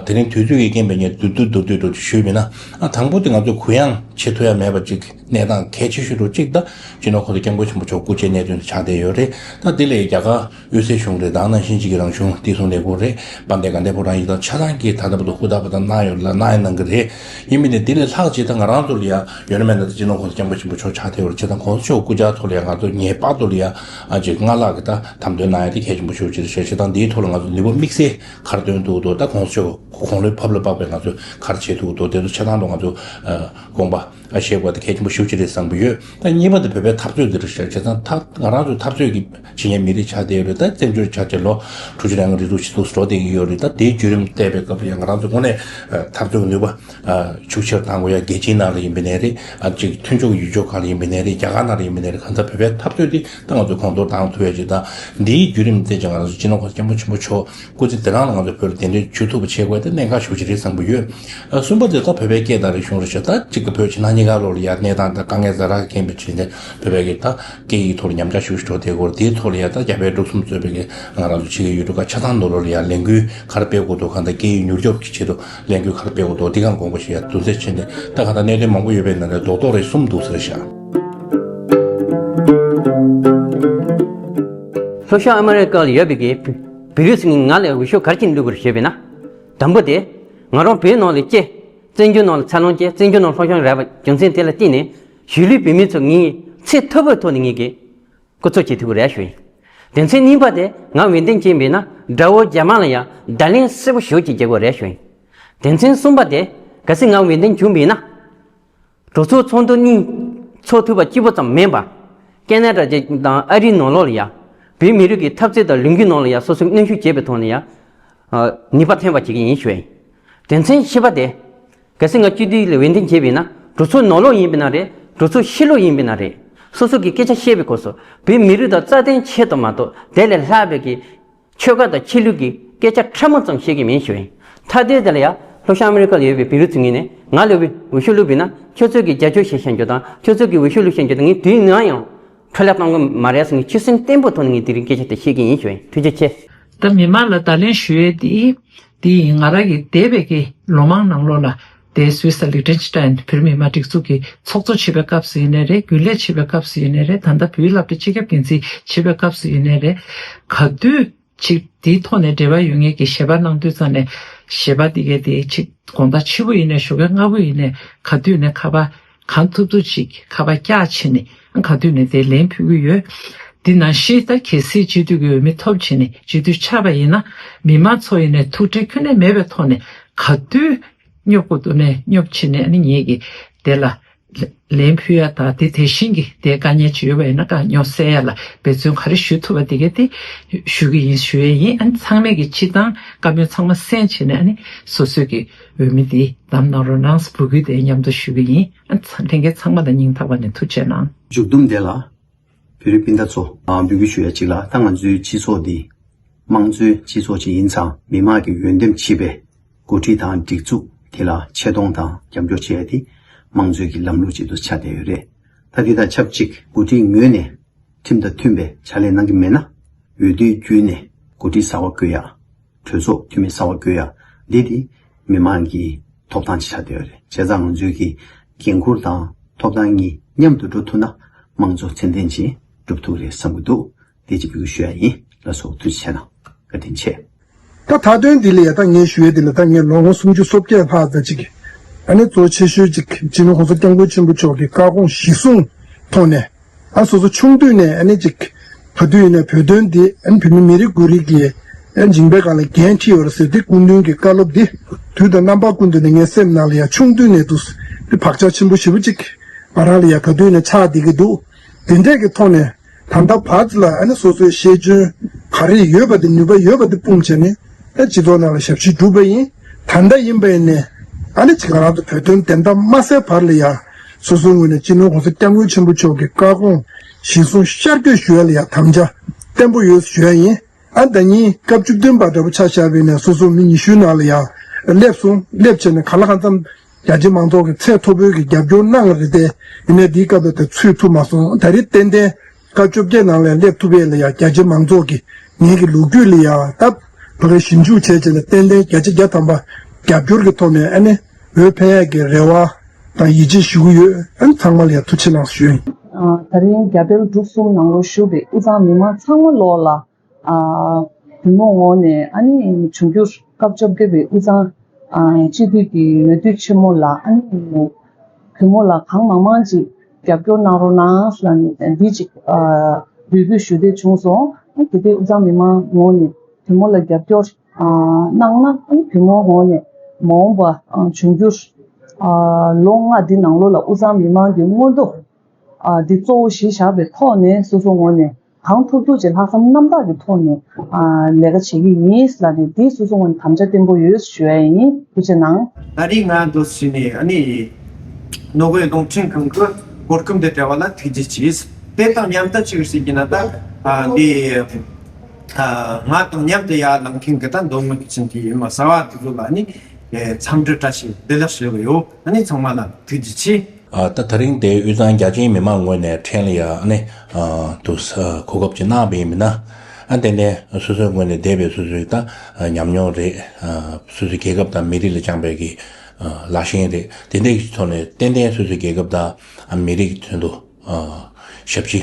དེ་རིང་དུས་ཚོད་ཀྱི་རྐྱེན་པས་ངས་བསྡུས་བསྡུས་མདོར་བསྡུས་འདྲ་ཞུས་མིན་ན་ཨ་དང་པོ་དེ་ང་ཚོས་གུ་ཡངས་བྱེད་ཐུབ་ཡ་མེད་པ་ཅིག་གནས་སྟངས་གལ་ཆེ་ཤོས་རུ་གཅིག་ད་སྤྱི་ནོར་གོང་ས་སྐྱབས་མགོན་ཆེན་པོ་མཆོག་སྐུ་ཕྱྭའི་གནད་དོན་དུ་ཆགས་བསྡད་ཡོད་རེད། ད་དེ་ལས་རྒྱ་གར་དབུས་སའི་གཞུང་རེད་དང་ནང་བཞིན་གཅིག་གི་རང་གཞུང་བདེ་སྲུང་ལས་ཁུངས་རེད། དཔལ་ལྡན་དགའ་ལྡན་ཕོ་བྲང་ཡིག་ཚང་ཆ་ཚང་གིས་ད་ལྟ་བར་དུ་ཧུར་ཐག་པ་དང་གནང་ཡོད་ལ་གནང་ཡ་གནང་གི་རེད། ཡིན་མིན་ནས་དེ་ལས་ལྷག་ཅིག་ད་ང་རང་ཚོ་ལ་ཡ་ཡོད་ན་མེད་ན་ད་སྤྱི་ནོར་གོང་ས་སྐྱབས་མགོན་ཆེན་པོ་མཆོག་ཆགས་བསྡད་ཡོད་རེད། བྱས་ཙང་གོང་ས་མཆོག་སྐུ་ཕྱྭ་ཐོག་ལ་ཡ་ང་ཚོ་ངེས་པར་དུ་ལ་ཡ་ཨ་ཅིག་སྔར་ལྷག་གི་ད་དམ་དོན་གནང་ཡ་དེ་གལ་ཆེན་པོ་ཤོས་ཅིག་རེད་ཤག་བྱས་ཙང་འདིའི་ཐོག་ལ་ང་ཚོ་ནུས་པ་དམིགས་བསལ་ག་རེ་བཏོན་ཐུབ་འདུག་ད་གོང་ས་མཆོག་དགུང་ལོའི་ཕབ་ལ་དཔག་པའི་ང་ཚོས་ག་རེ་བྱེད་ཐུབ་འདུག་དེ་ཚོ་ཆ་ཚང་དུ་ང་ཚོ་ཨ་དགོངས་པ་ཨ་བཞེས་དགོས་དེ་གལ་ཆེན་པོ་ཤུགས་ཆེ་རེད་བསམ་གྱི་ཡོད། ད་གཉིས་པ་དེ་བོད་པའི་འཐབ་རྩོད་འདི་རེད་ཤག་བྱས་ཙང་ད་ང་རང་ཚོའི་འཐབ་རྩོད་ཀྱི་བྱེད་མཁན་མི་རིགས་ཆགས་བསྡད་ཡོད་རེད། ད་བཙན་བྱོལ་ཆགས་བྱས་ལོ་དྲུག་ཅུ་རེ་ལྔ་རེ་དྲུག་ཅུ་ཙམ་འགྲོ་བསྡད་ཀྱི་ཡོད་རེད། ད་དེའི་བརྒྱུད་རིམ་བལྟས་པའི་སྐབས་ལ་ཡང་ང་རང་ཚོ་དངོས་གནས་འཐབ་རྩོད་ཀྱི་ནུས་པ་ཤུགས་ཆེར་གཏང་དགོས་ཡ། རྒྱལ་སྤྱིའི་ནང་ལ་ཡིན་པ་ནས་རེད། ཨ་ཅིག་མཐུན་ཕྱོགས་ཡུལ་ཕྱོགས་ཁག་ལ་ཡིན་པ་ནས་རེད། རྒྱ་གར་ནང་ལ་ཡིན་པ་ནས་རེད། གང་ལྟར་བོད་པའི་འཐབ་རྩོད་འདི་ད་ང་ཚོས་གོང་མཐོར་བཏང་ཐུབ་ཡ་ཅིག་དང་། འདིའི་བརྒྱུད་རིམ་བལྟས་ཀྱང་ང་ཚོ་སྤྱི་ནོར་གོང་ས་སྐྱབས་མགོན་ཆེན་པོ་མཆོག་སྐུ་ཚེ་འདི་རང་ལ་ང་ཚོས་བོད་ལ་གདན་འདྲེན་ཞུ་ཐུབ་པ་བྱེད་དགོས་དེ་གནད་འགག་ཤུགས་ཆེ་རེད་བསམ་གྱི་ཡོད། ཨ་གསུམ་པ་དེ་ད་བོད་པའི་སྐད་དང་རིག་གཞུང་རེད་ཤག་ད་གཅིག་གི་བོད་ཕྱི་ནང་གཉིས་ཀ་ལོགས་ལ་ཡ་གནས་སྟངས་དང་དཀའ་ངལ་ཛ་དྲག་གི་རྐྱེན་པས་བྱས་ནས་བོད་པའི་གི་ད་སྐད་ཡིག་ཐོག་ལ་ཉམས་ཆག་ཤུགས་ཆེ་འགྲོ་བསྡད་ཡོད་རེད། དེའི་ཐོག་ལ་ཡ་ད་རྒྱ་བལ་འབྲུག་གསུམ་གཙོས་པའི་གི་ང་རང་ཚོ་ཕྱི་རྒྱལ་ཡུལ་གྲུ་ཁག་ཆ་ཚང་ནང་ལོགས་ལ་ཡ་ལས་འགུལ་ ག་རེ་སྤེལ་དགོས་འདུག་གང་ལྟར་སྐད་ཡིག་མྱུར་སྐྱོབ་ཀྱི་ཆེད་དུ་ལས་འགུལ་ག་རེ་སྤེལ་དགོས་འདུག་འདི་གང་དགོངས་པ་ཞུ་ཡ་དུས་ཚོད་ཕྱིན་ཏེ་ད་གང་ལྟར་གནད་དོན་མང་པོ་ཡོད་པའི་ནང་ནས་རྡོག་རྡོག་རེ་གསུམ་འདུག་ཟེར་ཤག་ལྷོ་ཤར་ཨ་མི་རི་ཀ་ལ་ཡོད་པའི་གི་བོད་རིགས་ཚོ་ང་ལ་འོས་ཤོག་ག་རེ་བྱས་ནས་བླུགས་པ་རེད་ཞུས་པ་ཡིན་ན། དང་པོ་དེ། ང་རང་བོད་ནང་ལ་སྐྱེས། བཙན་བྱོལ་ནང་ལ་འཚར་ལོངས་སྐྱེས། བཙན་བྱོལ་ནང་སློབ་སྦྱོང་རག་པའི་རྒྱུ་མཚན་དེ་ལ་བརྟེན་ནས་གཞིས་ལུས་བོད་མི་ཚོ་ངའི་ཚད་མཐོ་པོའི་ཐོག་ནས་ངེད་ཀྱིས་སྐུ་ཚབ་བྱེད་ཐུབ་ཀྱི་རེད་ཞུ་ཡིན། དོན་ཚན་གཉིས་པ་དེ་ང་འོས་འདེམས་བྱས་པ་ཡིན་ན་དགྲ་བོ་རྒྱ་དམར་ལ་ཡང་བརྡ་ལན་གསལ་པོ་ཞེ་པོ་ཅིག་རྒྱག་དགོས་རེད་ཞུ་ཡིན། དོན་ཚན་གསུམ་པ་དེ་གལ་སྲིད་ང་འོས་འདེམས་བྱུང་བ་ཡིན་ན། གྲོས་ཚོགས་ཚོགས་འདུ་གཉིས་ཚོགས་ཐུབ་པ་གཅིག་པོ་ཙམ་མིན་པར། ཁེ་ན་ཌ་དང་ཨ་རིའི་ནང་ལོགས་ལ་ཡ། བོད་མི་རིགས་ཀྱི་འཐབ་རྩོད་དང་ལས་འགུལ་ནང་ལ་ཡ་སོ་སོས་གནོན་ཤུགས་བྱེད་པའི་ཐོག་ནས་ཡ། ནུས་པ་ཐོན་པ་བྱེད་ཀྱི་ཡིན་ཞུ་ཡིན། དོན་ཚན་བཞི་པ་དེ། གལ་སྲིད་ང་སྤྱི་འཐུས་ལ་འོས་འདེམས་བྱས་པ་ཡིན་ན་གྲོས་ཚོགས་ནང་ལོགས་ཡིན་པ་ན་རེད། གྲོས་ཚོགས་ཕྱི་ལོགས་ཡིན་པ་ན་རེད། སོ་སོ་གི་སྐད་ཆ་བཤད་པའི་སྐབས་སུ་བོད་མི་རིགས་དང་རྩ་དོན་ཆེད་དུ་མ་གཏོགས་དེ་ལས་ལྷག་པའི་གི་ཆོལ་ཁ་དང་ཆོས་ལུགས་ཀྱི་སྐད་ཆ་ཕྲ་མོ་ཙམ་བཤད་ཀྱི་མིན་ཞུ་ཡིན། མཐའ་དོན་དེ་ལ་ཡང་ལྷོ་ཤར་ཨ་མི་རི་ཀ་ལ་ཡོད་པའི་བོད་རིགས་ཚོ་ངོས་ནས་ང་ལ་འོས་ཤོག་བླུགས་པ་ཡིན་ན་ཁྱོད་ཚོས་ཀྱི་རྒྱབ་སྐྱོར་བྱེད་བཞིན་རྒྱུ་དང་ཁྱོད་ཚོས་ཀྱི་འོས་ཤོག་བླུགས་བཞིན་རྒྱུ་དང་ངས་དུས་ནམ་ཡང་འཕྲོ་བརླག་གཏོང་གི་མ་རེད་ཟེར་ངས་ཆོད་སེམས་བརྟན་པོའི་ཐོག་ནས་ངས་དེ་རིང་སྐད་ཆ་དེ་བཤད་ཀྱི་ཡིན་ཞུ་ཡིན། ཐུགས་རྗེ་ཆེ། ད་མི་མང་ལ་བརྡ་ལན་ཞུ་ཡས་དེ་དེ་ཡིན། ང་རང་གི་འདས་པའི་གི་ལོ་མང་ནང་ལོགས་ལ་དེ་སུད་སི་ལི་ཀི་ཊེན་སི་ཊེན་བོད་མི་མང་སྒྲིག་འཛུགས་ཀྱི་ཚོགས་གཙོ་བྱེད་པའི་སྐབས་སུ་ཡིན་ནའི་རེད། རྒྱུན་ལས་བྱེད་པའི་སྐབས་སུ་ཡིན་ནའི་རེད། ད་ལྟ་བོད་སློབ་གྲྭ་སྤྱི་ཁྱབ་འགན་འཛིན་བྱེད་པའི་སྐབས་སུ་ཡིན་ནའི་རེད། ག་དུས་ཅིག་དེའི་ཐོག་ནས་འབྲེལ་བ་ཡོད་མཁན་གྱི་ཞལ་པར་གནང་དུས་ཙམ་ནས་ཞལ་པར་འདི་གའི་དེ་ཅིག་དགོང་དག་ཕྱི་པོ་ཡིན་ནའི་ཞོགས་ཀས་སྔ་པོ་ཡིན་ནའི་ག་དུས་ནས་ཁ་པར་གང་ཐུབ་ཐུབ་ཅིག་ཁ་པར་བཀྱག་བྱས་ནས་ག་དུས་ནས་དེ་ལན་ཕུལ་གྱི་ཡོད། འདི་ནང་བཞིན་ད་གལ་སྲིད་སྤྱི་འཐུས་ཀྱི་འོས་མི་ཐོབ་བྱས་ནས་སྤྱི་འཐུས་ཆགས་པ་ཡིན་ན་མི་མང་ཚོ་ཡིན་ནའི་ཐུགས་ཁྲལ་ཁྱོན་ནས་མེད་པའི་ཐོག་ནས་ག་དུས་སྙོབ་དགོས་འདུག་ནས་སྙོབ་བྱས་ནས་ཨ་ནི་ངེད་ཀྱིས་དེ་ལ་ལན་ཕུལ་ཡ་དང་དེ་དེ་བཞིན་གྱི་དེ་དཀའ་ངལ་ཅིག་ཡོད་པ་ཡིན་ན་དཀའ་རྙོག་སེལ་ཡ་ལ་འབད་བརྩོན་ག་རེ་ཞུ་ཐུབ་པ་དེ་གས་དེ་ཞུ་གི་ཡིན་ཞུ་ཡས་ཡིན། ཨ་ནི་ཚང་མས་ཀྱི་སྤྱི་བཏང་བཀའ་མོལ་ཚང་མ་གསན་བྱས་ནས་ཨ་ནི་སོ་སོའི་གི་འོས་མི་དེ་བདམས་གནང་རོགས་གནང་འབོད་སྐུལ་དེ་མཉམ་དུ་ཞུ་གི་ཡིན། ཨ་ནི་ཚང་ལྷན་རྒྱས་ཚང་མ་ལ་སྙིང་ཐག་པ་ནས་ཐུགས་རྗེ་གནང་། མཇུག་བསྡོམས་དེ་ལ། བོད་རིགས་སྤུན་ཟླ་ཚོ་འབོད་སྐུལ་ཞུ་ཡ་གཅིག་ལ་ད་ང་ཚོའི་སྤྱི་ཚོགས་འདི་དམངས་གཙོའི་སྤྱི་ཚོགས་ཅིག་ཡིན་ཙང་མི་མང་གིས་འོས་འདེམས་བྱས་པའི་འགོ་ཁྲིད་དང་སྒྲིག་འཛུགས་དེ་ལ་ཆེ་མཐོང་དང་རྒྱབ་སྐྱོར་བྱེད་ཡ་དེ་དམངས་གཙོའི་གི་ལམ་ལུགས་ཅིག་ཏུ་ཆགས་བསྡད་ཡོད་རེད། ད་དེ་དང་ཆབས་ཅིག་འགོ་ཁྲིད་ངོས་ནས་ཁྲིམས་དང་མཐུན་པའི་ཕྱག་ལས་གནང་གི་མེད་ན་འོས་བསྡུའི་བརྒྱུད་ནས་འགོ་ཁྲིད་གསར་པ་བསྐོ་ཡ། གྲོས་ཚོགས་འཐུས་མི་གསར་པ་བསྐོ་ཡ། འདི་དེ་མི་མང་གི་ཐོབ་ཐང་ཆགས་བསྡད་ཡོད་རེད། བྱས་ཙང་ང་ཚོའི་གི་འགན་ཁུར་དང་ཐོབ་ཐང་གཉིས་མཉམ་དུ་འགྲོ་ཐུབ་ན་དམངས་གཙོ་ཚད་ལྡན་ཅིག་འགྲུབ་ཐུབ་རེད་བསམ་གྱི་འདུག་དེ་ཅིག་འབོད་སྐུལ་ཞུ་ཡ་ཡིན། ལགས་སོ། ཐུགས་རྗེ་ཆེ་གནང་། བཀའ་དྲིན་ཆེ། ད་མཐའ་དོན་འདི་ལ་ཡ་ད་ངས་ཞུ་ཡ་འདི་ལ་ད་ངས་ལོ་ངོ་སུམ་ཅུ་སོ་བརྒྱད་ལྷག་ཙམ་ཅིག་ཨ་ནི་གཙོ་ཆེ་ཤོས་ཅིག་སྤྱི་ནོར་༸གོང་ས་༸སྐྱབས་མགོན་ཆེན་པོ་མཆོག་གི་བཀའ་དགོངས་གཞིར་བཟུང་ཐོག་ནས། ཨ་སོ་སོ་ཆུང་དུས་ནས་ཨ་ནི་ཅིག་ག་དུས་ཡིན་ནའི་བོད་དོན་འདི་ཨ་ནི་བོད་མི་མི་རིགས་དགོས་རིགས་ཀྱི་ཨ་ནི་མཇིང་པའི་སྒང་ལ་འགན་འཁྲི་ཡོད་རེད་ཟེར་དེ་སྐུ་མདུན་གྱི་བཀའ་སློབ་འདི་དུས་དང་རྣམ་པ་ཀུན་ཏུ་ནས་ངའི་སེམས་ནང་ལ་ཡང་ཆུང་དུས་ནས་འདུག་དེ་བག་ཆགས་ཆེན་པོ་ཞེ་པོ་ཅིག་ང་རང་ལ་ཡང་ག་དུས་ནས་ཆགས་བསྡད་ཀྱི་འདུག་དེ་འདྲས་ཀྱི་ཐོག་ནས་ད་ལྟ་བར་དུ་ལ་ཨ་ནི་སོ་སོའི་ཤེས་འཇོན་ག་རེ་ཡོད་པ་དེ་ནུས་པ་ཡོད་པ་དེ་སྤུངས་བྱས་ནས་ཨ་སྤྱི་ཚོགས་ནང་ལ་ཞབས་ཕྱི་བསྒྲུབས་པ་ཡིན། ད་ལྟ་ཡིན་པ་ཡིན་ནས་ཨ་ནི་ཅིག་ང་རང་ཚོ་བོད་དོན་བདེན་མཐའ་མ་གསལ་བར་ལ་ཡང་། སོ་སོའི་ངོས་ནས་སྤྱི་ནོར་༸གོང་ས་༸སྐྱབས་མགོན་ཆེན་པོ་མཆོག་གི་བཀའ་དགོངས་གཞིར་བཟུང་ཤར་བསྐྱོད་ཞུ་ཡ་ལ་ཡང་དམ་བཅའ་བརྟན་པོ་ཡོད་ཞུ་ཡ་ཡིན། ཨ་ད་ཉིན་སྐབས་བཅུ་བདུན་པ་འདྲ་པོ་ཆ་བཞག་པ་ཡིན་ན་སོ་སོ་མི་ཉི་ཤུའི་ནང་ལ་ཡང་སླེབས་སོང་། སླེབས་བྱས་ནས་གང་ལ་གང་འཚམ་རྒྱ་ཆེ་མང་ཚོགས་ཀྱི་ཚད་མཐོ་པོའི་གི་རྒྱབ་སྐྱོར་གནང་རེད་དེ། ཡིན་ནའི་འདིའི་སྐབས་ལ་དེ་ཚུད་ཐུབ་མ་སོང་། ད་རེས་ཏན་ཏན་སྐབས་བཅོ་བརྒྱད་ནང་ལ་སླེབས་ཐུབ་ཡས་ལ་ཡང་རྒྱ་ཆེ་མང་ཚོགས་ཀྱི་ངེད་ཀྱི་ལོ་རྒྱུས་ལ་ཡང་སྟབས་བདེ་གི་ཞིབ་འཇུག་བྱས་བྱས་ནས་ཏན་ཏན་བརྒྱ་ཆ་བརྒྱ་ཐམ་པ་རྒྱབ་སྐྱོར་གྱི་ཐོག་ནས་ཨ་ནི། འོས་འཕེན་ཡག་གི་རེ་བ་དང་ཡིད་ཆེས་ཞུ་གི་ཡོད། ཨ་ནི་ཚང་མ་ལ་ཡང་ཐུགས་རྗེ་གནང་ཞུ་ཡིན། ཨ། ད་རིང་རྒྱ་བལ་འབྲུག་གསུམ་ནང་ལོགས་བཞུགས་པའི་དབུས་གཙང་མི་མང་ཚང་མ་ལོག་ལ། ཨ། བོད་མི་ངོས་ནས་ཨ་ནི་འབྱུང་འགྱུར་སྐབས་བཅོ་བརྒྱད་པའི་དབུས་གཙང་། ཨ། སྤྱི་འཐུས་ཀྱི་འོས་བསྡུ་ཆེན་མོ་ལ་ཨ་ནི་བོད་མི་ལ་གང་མང་མང་ཅིག་རྒྱབ་སྐྱོར་གནང་རོགས་གནང་ལ་འདི་ཅིག་ཨ། འབོད་སྐུལ་ཞུ་འདོད་བྱུང་སོང་། ཨ། དེ་དུས་དབུས་གཙང་མི་མང་ངོས་ནས་བོད་མི་ལ་རྒྱབ་སྐྱོར། ཨ། གནང་ན་ཨ་ནི་བོད་མི་ངོས་ནས་མ་འོངས་པ་ཨ། འབྱུང་འགྱུར་ཨ། ལོ་ལྔ་འདི་ནང་ལོགས་ལ་དབུས་གཙང་མི་མང་གི་མངོན་འདོད་ཨ། འདི་གཙོ་བོ་གཞི་བཞག་པའི་ཐོག་ནས་སོ་སོ་ངོས་ནས་གང་ཐུབ་ཐུབ་ཅིག་ལྷག་བསམ་རྣམ་དག་གི་ཐོག་ནས་ཨ། ལས་ཀ་བྱེད་ཀྱི་ཡིན་ལབ་ནས་འདི་སོ་སོ་ངོས་ནས་དམ་བཅའ་བརྟན་པོ་ཡོད་ཞུ་ཡ་ཡིན། ཐུགས་རྗེ་གནང་། ད་རེས་ང་འདུག་ཟེར་ནས་ཨ་ནི་ནོར་ཝེ་རླུང་འཕྲིན་ཁང་གི་གོ་སྐབས་འདི་སྤྲད་པ་ལ་ཐུགས་རྗེ་ཆེ། དེ་དང་མཉམ་དུ་ཅིག་ཟེར་གྱི་ན་ད་ཨ། འདི། ང་དང་མཉམ་དུ་ཡར་ལངས་མཁན་གྱི་ད་མདོ་སྨད་ཀྱི་ཆེན་གྱི་ཡུལ་མ་གསར་བ་དེ་ཚོ་ལ་ནི་འཚམས་འདྲི་བཀྲ་ཤིས་བདེ་ལེགས་ཞུ་གི་ཡོད། ཨ་ནི་ཚང་མ་ལ་ཐུགས་རྗེ་ཆེ། ཨ། ད་དེ་རིང་དེ་དབུས་གཙང་རྒྱ་ཆེའི་མི་མང་ངོས་ནས་ཕྲན་ལ་ཡ་ཨ་ནི་ཨ། དུ་གོ་སྐབས་ཅིག་གནང་བ་ཡིན་མིན་ན། ཨ་ཏན་ཏན་སོ་སོའི་ངོས་ནས་འདས་པའི་སོ་སོའི་ད་ཉམས་མྱོང་རེད། སོ་སོའི་རྒྱལ་ཁབ་དང་མི་རིགས་ལ་བཅངས་པའི་གི་ལ་ཞེན་རེད། དེ་འདྲའི་ཐོག་ནས་ཏན་ཏན་སོ་སོའི་རྒྱལ་ཁབ་དང་མི་རིགས་ཀྱི་དོན་དུ་ཞབས་ཕྱི་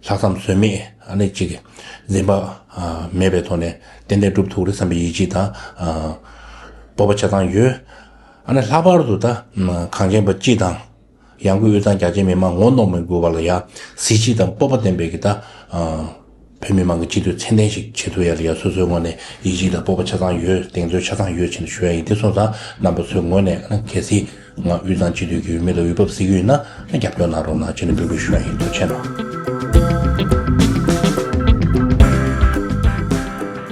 ལྷག་བསམ་ཟོལ་མེད་ཨ་ནི་གཅིག་འཛེམ་པ་མེད་པའི་ཐོག་ནས་ཏན་ཏན་སྒྲུབ་ཐུབ་རེད་བསམ་པའི་ཡིད་ཆེས་དང་སྤོབས་པ་ཆ་ཚང་ཡོད། ཨ་ནི་ལྷག་པར་དུ་ད་གངས་ཅན་པ་སྤྱི་དང་། ཡང་སྒོས་དབུས་གཙང་རྒྱ་ཆེའི་མི་མང་ངོ་གནོང་མི་དགོས་པ་ལ་ཡང་གཟི་བརྗིད་དང་སྤོབས་པ་ལྡན་པའི་གི་ད་བོད་མི་མང་གི་སྤྱི་འཐུས་ཚད་ལྡན་ཞིག་བྱེད་ཐུབ་ཡ་ལ་ཡང་སོ་སོའི་ངོས་ནས་ཡིད་ཆེས་དང་སྤོབས་པ་ཆ་ཚང་ཡོད། གདེང་ཚོད་ཆ་ཚང་ཡོད་ཅེས་ཞུ་ཡ་ཡིན། དེ་སོང་ཙང་རྣམ་པ་ཚོའི་ངོས་ནས་གལ་སྲིད་ང་དབུས་གཙང་སྤྱི་འཐུས་ཀྱི་འོས་མི་ལ་འོས་འབབ་གཟིགས་ཀྱི་ཡོད་ན་རྒྱབ་སྐྱོར་གནང་རོགས་གནང་ཅེས་འབོད་སྐུལ་ཞུ་ཡ་ཡིན། ཐུགས་རྗེ་གནང་།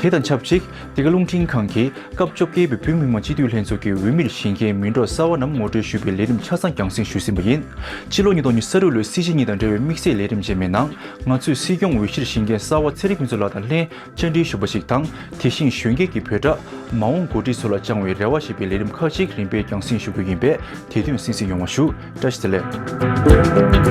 དེ་དང་ཆབས་ཅིག་འདི་ག་རླུང་འཕྲིན་ཁང་གིས་སྐབས་བཅོ་བརྒྱད་པའི་བོད་མི་མང་སྤྱི་འཐུས་ལྷན་ཚོགས་ཀྱི་འོས་མིར་བཞེངས་མཁན་མི་འབོར་གསར་བ་རྣམས་ངོ་སྤྲོད་ཞུས་པའི་ལས་རིམ་ཆ་ཚང་རྒྱང་སྲིང་ཞུས་ཟིན་པ་ཡིན། ཕྱི་ལོ་ཉིས་སྟོང་ཉི་ཤུ་རྩ་དྲུག་ལོའི་སྲིད་སྤྱི་གཉིས་དང་འབྲེལ་བའི་དམིགས་བསལ་ལས་རིམ་ཅན་མའི་ནང་ང་ཚོས་སྲིད་སྐྱོང་འོས་གཞིར་བཞེངས་མཁན་གསར་བ་ཚེ་རིང་ཕུན་ཚོགས་ལགས་དང་ལྷན་བཅར་འདྲི་ཞུ་བ་ཞིག་དང་། དེ་བཞིན་གཞོན་སྐྱེས་ཀྱི་བོད་གྲགས་མ་འོངས་འགོ་ཁྲིད་ཚོ་ལ་བཅངས་བའི་རེ་བ་ཞེས་པའི་ལས་རིམ་ཁག་ཅིག་རིམ་པས་རྒྱང་སྲིང་ཞུ་རྒྱུ་ཡིན་པས་དེ་དུས་གསན་གཟིགས་ཡོང་བ་ཞུ། བཀྲ་ཤིས་བདེ་ལེགས།